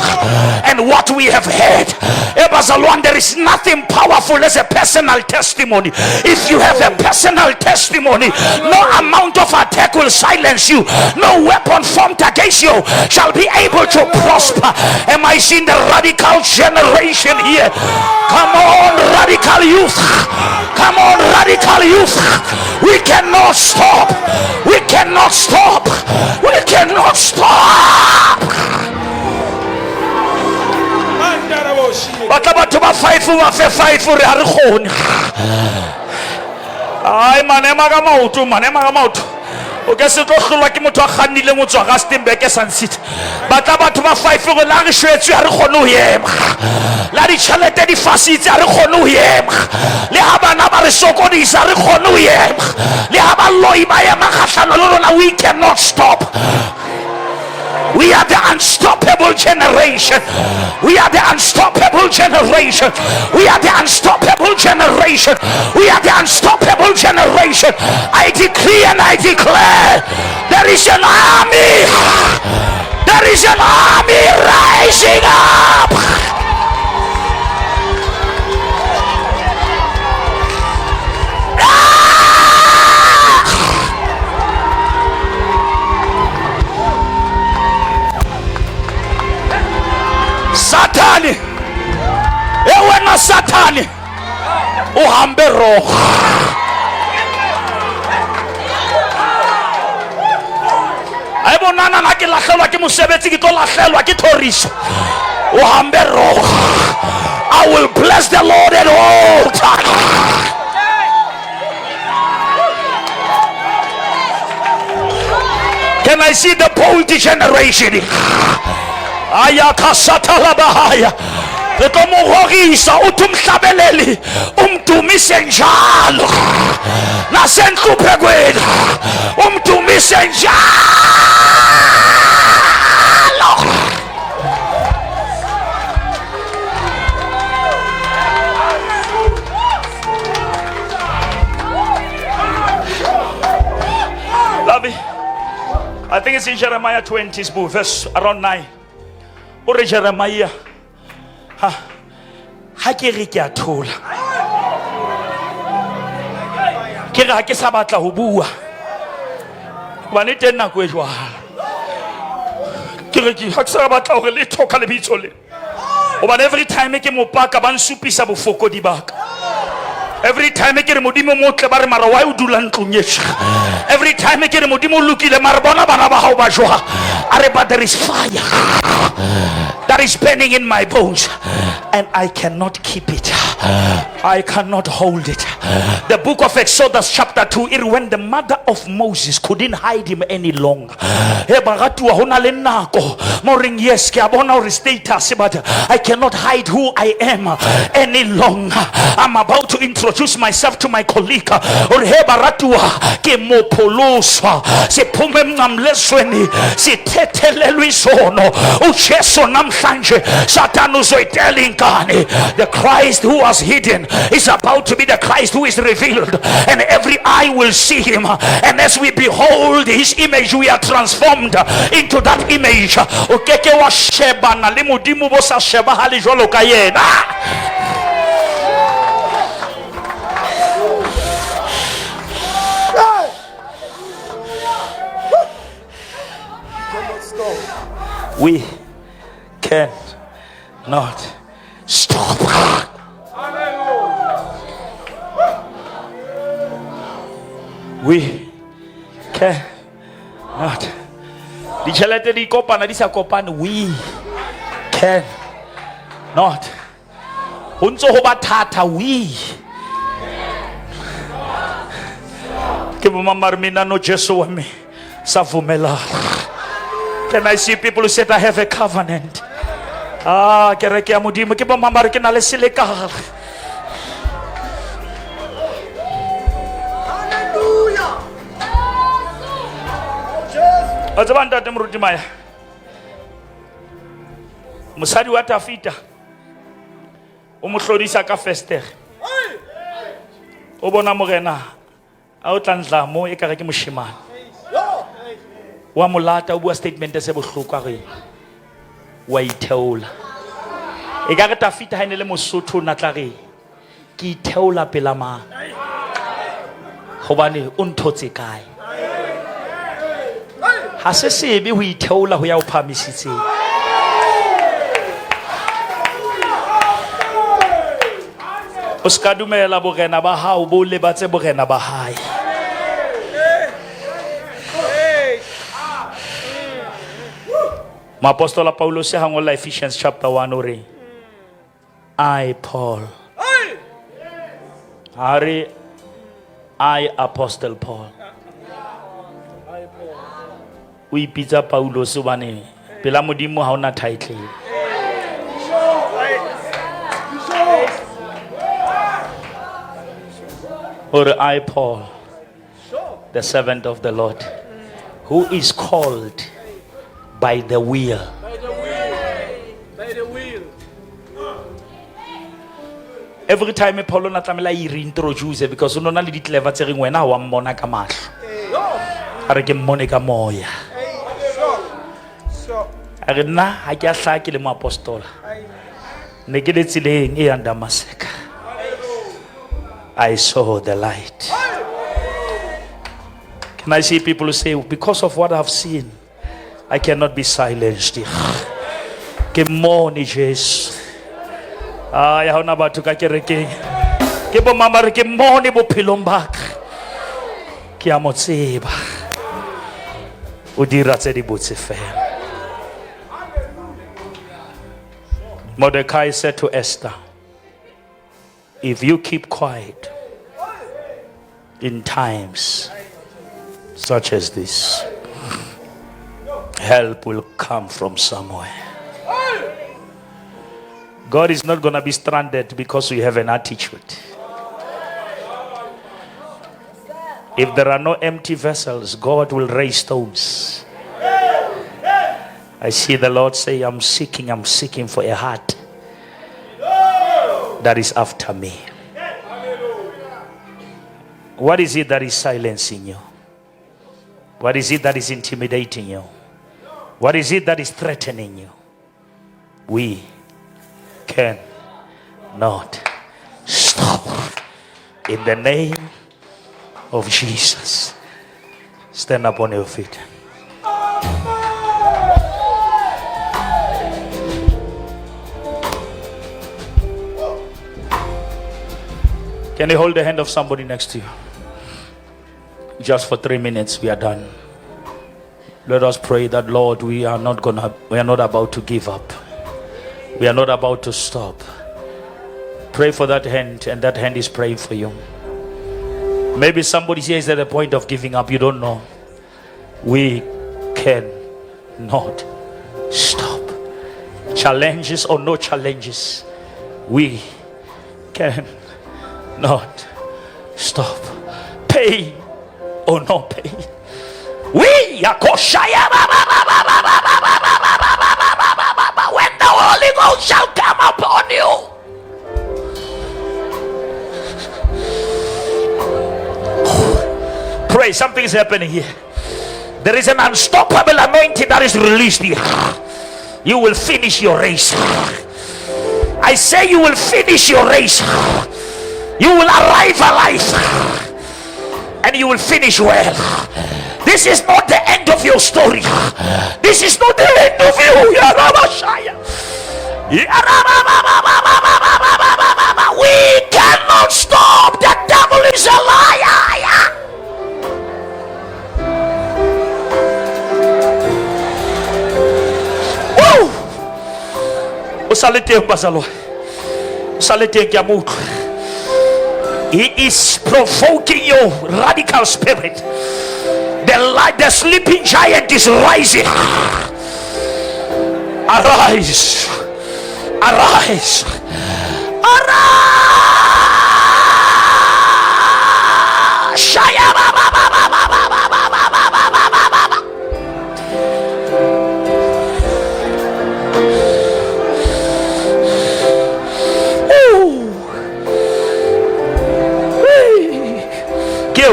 and what we have heard. Ebazalwane, there is nothing powerful as a personal testimony. If you have a personal testimony, no amount of attack will silence you. No weapon formed against you shall be able to prosper. Am I seeing the radical generation here? Come on, radical youth. Come on, radical youth. We cannot stop. We cannot stop. We cannot stop. Mandaraboshi. Batla batho ba 5 ba fe 5 re ha re kgone. Ai man, ema ka maoto, man, ema ka maoto. O ke se tlo hlolwa ke motho a kgannileng ho tswa Rustenburg Sun City. Batla batho ba 5 gore la re shwetswe ha re kgone ho ema. La ditjhelete di fasitse ha re kgone ho ema. Le ha bana ba re sokodisa ha re kgone ho ema. Le ha baloi ba ema kgahlano le rona, we cannot stop. We are the unstoppable generation. We are the unstoppable generation. We are the unstoppable generation. We are the unstoppable generation. I decree and I declare there is an army. There is an army rising up. Satani, e wena Satani, o hambe roho. Ai bonana na ke lahlelwa ke mosebetsi, ke tlo lahlelwa ke thoriso. O hambe roho. I will bless the Lord at all times. Can I see the bold generation? Ayakasatala bahaya. Re tlo mo rorisa, uthi umhlabeleli umdumise njalo nasenhluphekweni umdumise njalo. Lovey, I think it's in Jeremiah 20, verse around 9. O re Jeremiah, ha ke re ke a thola. Ke re ha ke sa batla ho bua. Hobane teng nako e jwalo. Ke Re ke ha ke sa batla hore letho ka lebitso le. Hobane every time ke mo paka ba nsupisa bofokodi ba ka. Every time ke re Modimo motle ba re mara why o dula ntlong e? Every time ke re Modimo o lokile mara bona bana ba hao ba jwang. A re but there is fire that is burning in my bones and I cannot keep it. I cannot hold it. The book of Exodus chapter 2 it when the mother of Moses couldn't hide him any longer. He baratuwa ho na le nako mo reng yes ke a bona hore status but I cannot hide who I am any longer. I'm about to introduce myself to my colleague. Hore he baratuwa ke mopholoswa siphume emnqamlezweni sithethelelwe isono uJesu namhlanje Satan uzoyitela inkani. The Christ who was hidden is about to be the Christ who is revealed, and every eye will see him, and as we behold his image we are transformed into that image. O keke wa shebana le Modimo bo sa shebahale jwalo ka yena. We can not stop. We can not. Ditjhelete di kopana di sa kopane. We can not. Ho ntso ho ba thata. We. Ke bo mang ba re mina no Jesu wa me savumela. Can I see people who said I have a covenant? Ah, kereke ya Modimo ke bo mang ba re ke na le selekane. Wa tseba ntate moruti Maya, mosadi wa Tafita o mo hlodisa ka festere. O bona morena a o tla ntla mo e kare ke moshemane. Wa molata o bua statement se bohloko a re wa itheola. E ka re Tafita ha e ne le Mosotho o na tla re ke itheola pela mang, hobane o nthotse kae. Ha se sebe ho itheola ho ya o phahamisitseng. O ska dumela borena ba hao bo lebatse borena ba hae. Moapostola Paulus ha ngola Ephesians chapter 1 o re, I Paul. Ha re I Apostle Paul. O ipitsa Paulus hobane pela Modimo ha ona title. O re I Paul, the servant of the Lord, who is called by the will. By the will. By the will. Every time Paul o na tlamehile a e reintroduce because o no na le di-clever tse reng wena ha wa mmona ka mahlo. A re ke mmone ka moya. A re nna ha ke a hlaha ke le moapostola. Ne ke le tseleng e yang Damaseka. I saw the light. Can I see people who say, because of what I've seen, I cannot be silenced. Ke mmone Jesu. Ay, ha hona batho ka kerekeng. Ke bo mang ba re ke mmone bophelong ba ka. Ke a mo tseba. O dira tse di botse fela. Mordecai said to Esther, if you keep quiet in times such as this, help will come from somewhere. God is not going to be stranded because we have an attitude. If there are no empty vessels, God will raise stones. I see the Lord say, I'm seeking for a heart that is after me. What is it that is silencing you? What is it that is intimidating you? What is it that is threatening you? We can not stop. In the name of Jesus. Stand up on your feet. Can you hold the hand of somebody next to you? Just for 3 minutes, we are done. Let us pray that, Lord, we are not about to give up. We are not about to stop. Pray for that hand, and that hand is praying for you. Maybe somebody here is at the point of giving up. You don't know. We cannot stop. Challenges or no challenges, we cannot stop. Pain or no pain, we are koshaya. When the Holy Ghost shall come upon you. Pray, something is happening here. There is an unstoppable anointing that is released here. You will finish your race. I say you will finish your race. You will arrive alive. And you will finish well. This is not the end of your story. This is not the end of you. We cannot stop. The devil is a liar. Woo! He is provoking your radical spirit. The sleeping giant is rising. Arise. Arise. Arise.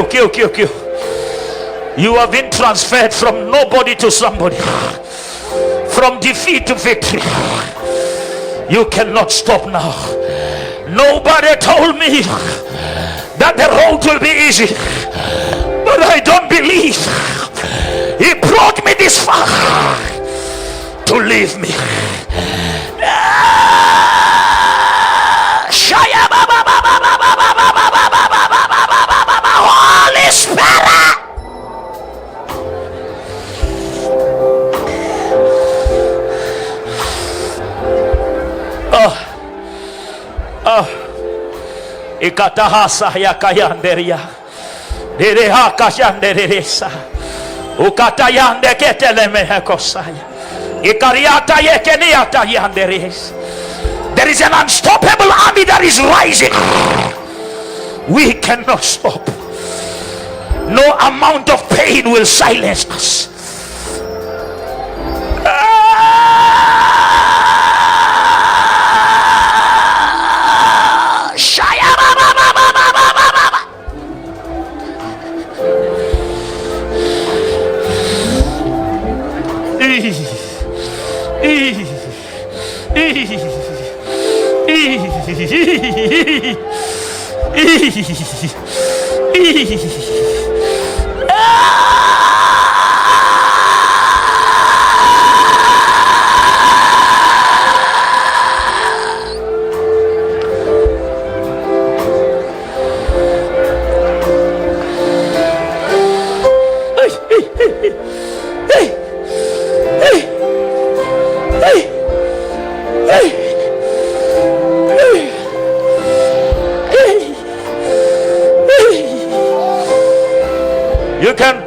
Kill, kill, kill. You have been transferred from nobody to somebody, from defeat to victory. You cannot stop now. Nobody told me that the road will be easy, but I don't believe he brought me this far to leave me. Holy Spirit. Oh, oh, ikatahasa yakayanderia, derehakashanderesa, ukatayande ketelemehekosaya, ikariata yekeniata yanderes. There is an unstoppable army that is rising. We cannot stop. No amount of pain will silence us.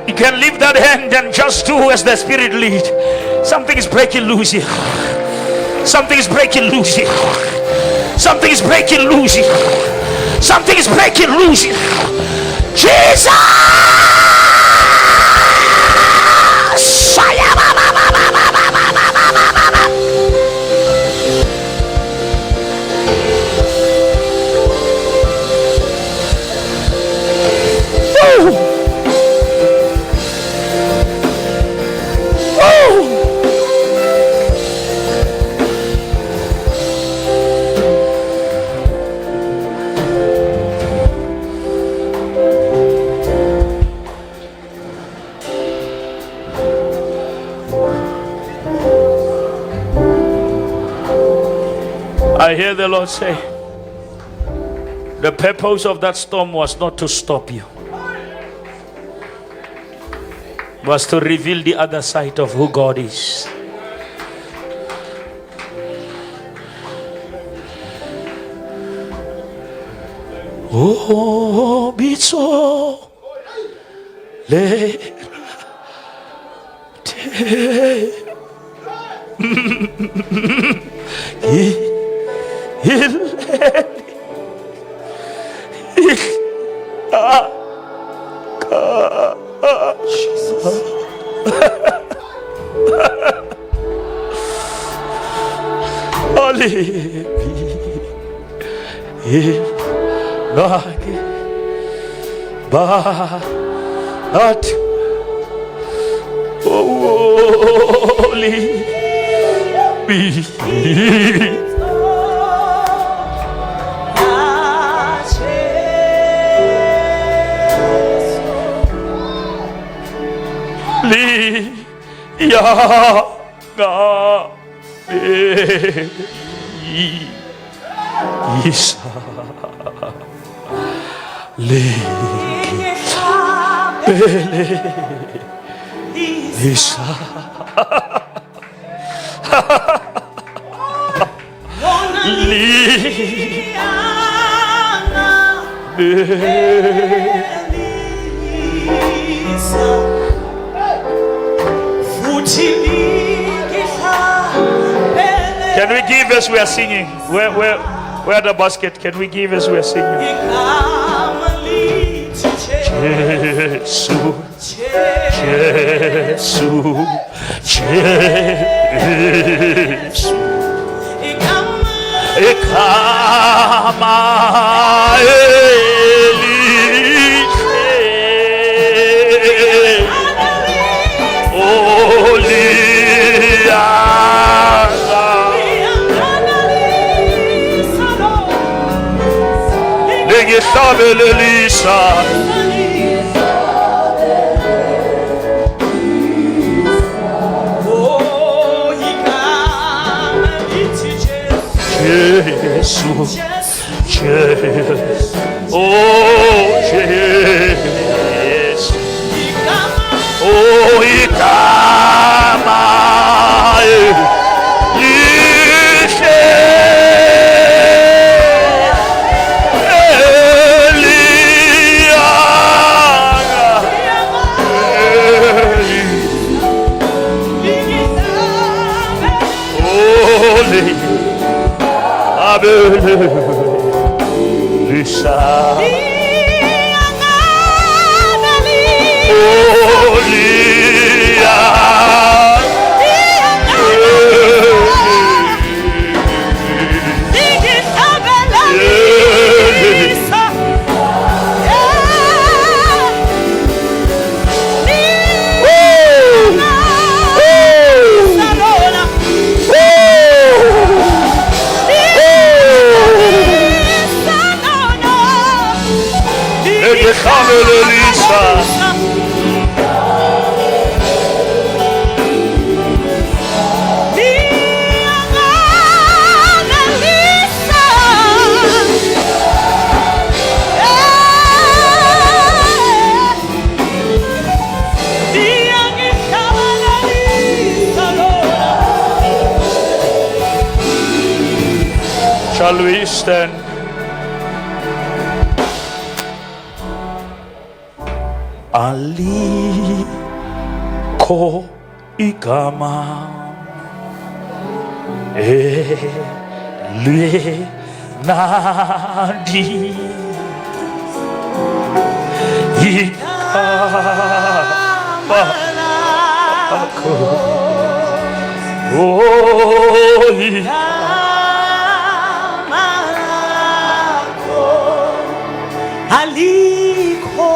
You can leave that hand and just do as the Spirit lead. Something is breaking loose here. Something is breaking loose here. Something is breaking loose here. Something is breaking loose here. Jesus! Woo! I hear the Lord say, The purpose of that storm was not to stop you. Was to reveal the other side of who God is. Oh, bitso le te But holy be. Li ya ga be isa le bele isa li Can we give as we are singing? Where the basket? Can we give as we are singing? Jesu, Jesu, Jesu. Igama elihle, oliyanga. Lingihlabelelisa. Jesu, Jesu, oh Jesu, oh igama elihle, eliyanga, Holy. Lisa, Shall we stand? Alikho igama elimnandi igama lakho, oh Alikho,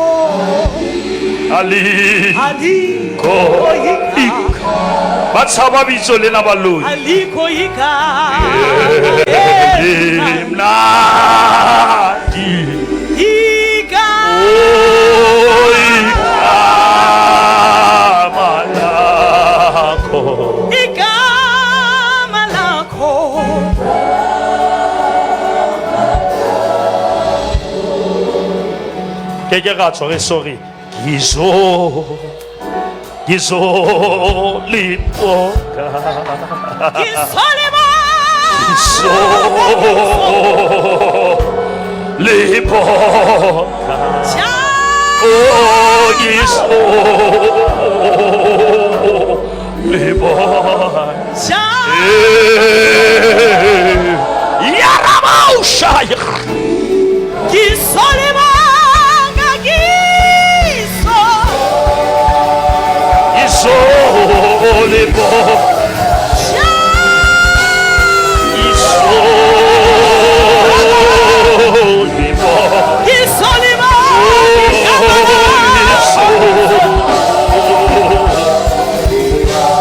alikho igama. Ba tshaba bitso lena baloi. Alikho igama elimnandi, igama, oh igama lakho, igama lakho. Ke ke ra tswa re sorry. Ngizo ngizolibonga. Ngizolibonga. Oh, ngizolibonga. Yarabaushaya. Ngisolibonga ngiso Ngizolibonga. Ngizolibonga. Ngisolibonga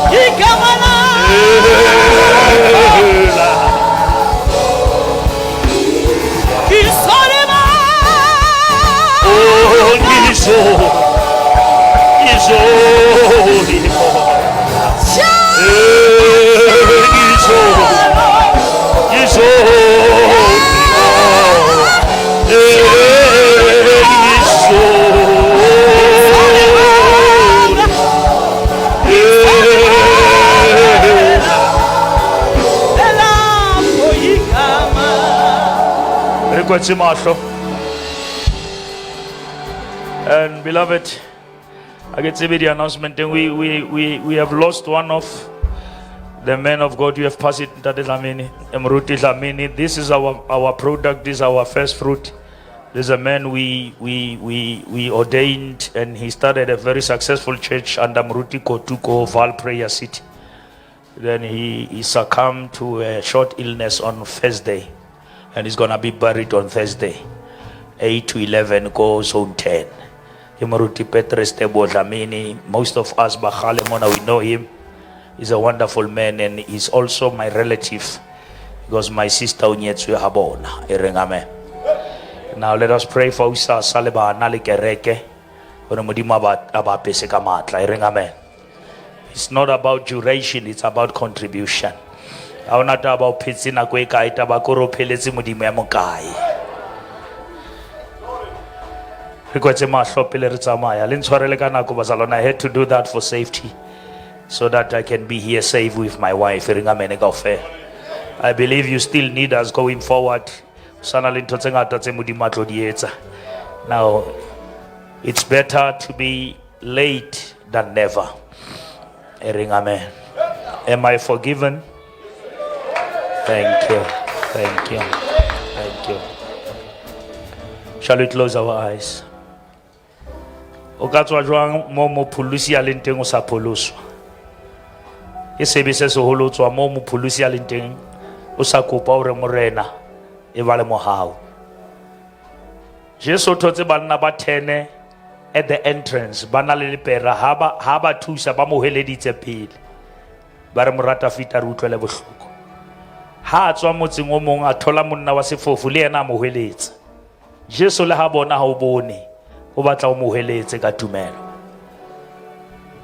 igama lakho ngisolibonga Oh, ngizolibonga. Ngizolibonga. Elakho igama Re kwetse mahlo. And beloved, I get to be the announcement. Then we have lost one of the men of God. We have passed it, Ntate Dlamini, Mruti Dlamini. This is our product. This is our first fruit. This is a man we ordained, and he started a very successful church under Mruti Kotuko, Val Prayer City. Then he succumbed to a short illness on Thursday, and he's going to be buried on Thursday, 8 to 11, go zone 10. Ke Moruti Petrus Tebo Dlamini. Most of us, Bakhale Mona, we know him. He's a wonderful man, and he's also my relative because my sister o nyetswe ha bona. E reng amen. Now let us pray for Usa Saleba na le kereke hore Modimo a ba apese ka matla. E reng amen. It's not about duration, it's about contribution. Ha hona taba o phetse nako e kae, taba ke hore o pheletse Modimo ya mokae. Re kwetse mahlo pele re tsamaya. Le ntshwarele ka nako, bazalwane. I had to do that for safety so that I can be here safe with my wife. E reng amen kaofela. I believe you still need us going forward. Sana le ntho tse ngata tse Modimo a tlo di etsa. Now, it's better to be late than never. E reng amen. Am I forgiven? Thank you. Thank you. Thank you. Shall we close our eyes? O ka tswa jwang mo mopholosi a leng teng o sa pholoswa? Ke sebe se seholo o tswa mo mopholosi a leng teng o sa kopa hore Morena e ba le mohau. Jesu o thotse banna ba 10 at the entrance, ba na le lepera, ha ba thusa ba mo hweleditse pele. Ba re morata fita re utlwele bohloko. Ha a tswa motseng o mong a thola monna wa sefofu le yena a mo hweletsa. Jesu le ha bona ha o bone, o batla o mo hweletse ka tumelo.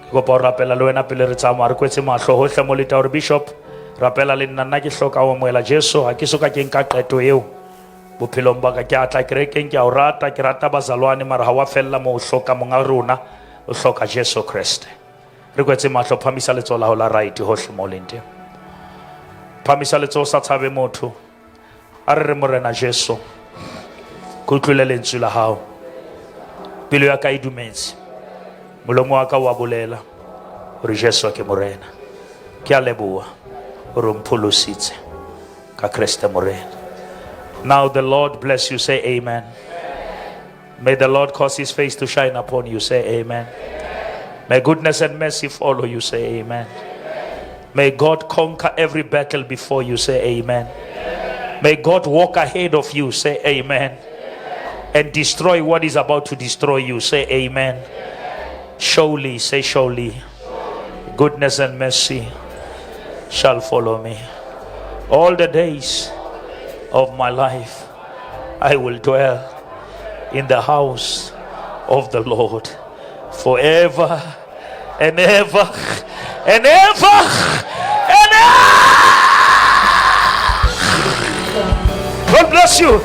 Ke kopa ho rapela le wena pele re tsamaya, re kwetse mahlo hohle mo leta hore bishop rapela le nna, nna ke hloka ho amohela Jesu, ha ke soka ke nka qeto eo bophelong ba ka. Ke a tla kerekeng, ke a o rata, ke rata bazalwane, mara ha wa fella moo, o hloka monga rona, o hloka Jesu Kreste. Re kwetse mahlo, phamisa letsoho la hao la right hohle mo leng teng. Phamisa letsoho, sa tshabe motho. A re re Morena Jesu, ke utlwile lentswe la hao. Pelo ya ka e dumetse. Molomo wa ka wa bolela hore Jesu ke Morena. Ke a leboha hore o mpholositse ka Kreste Morena. Now the Lord bless you, say amen. May the Lord cause his face to shine upon you, say amen. May goodness and mercy follow you, say amen. May God conquer every battle before you, say amen. May God walk ahead of you, say amen. And destroy what is about to destroy you, say amen. Surely, say surely, goodness and mercy shall follow me all the days of my life. I will dwell in the house of the Lord forever and ever and ever and ever. God bless you.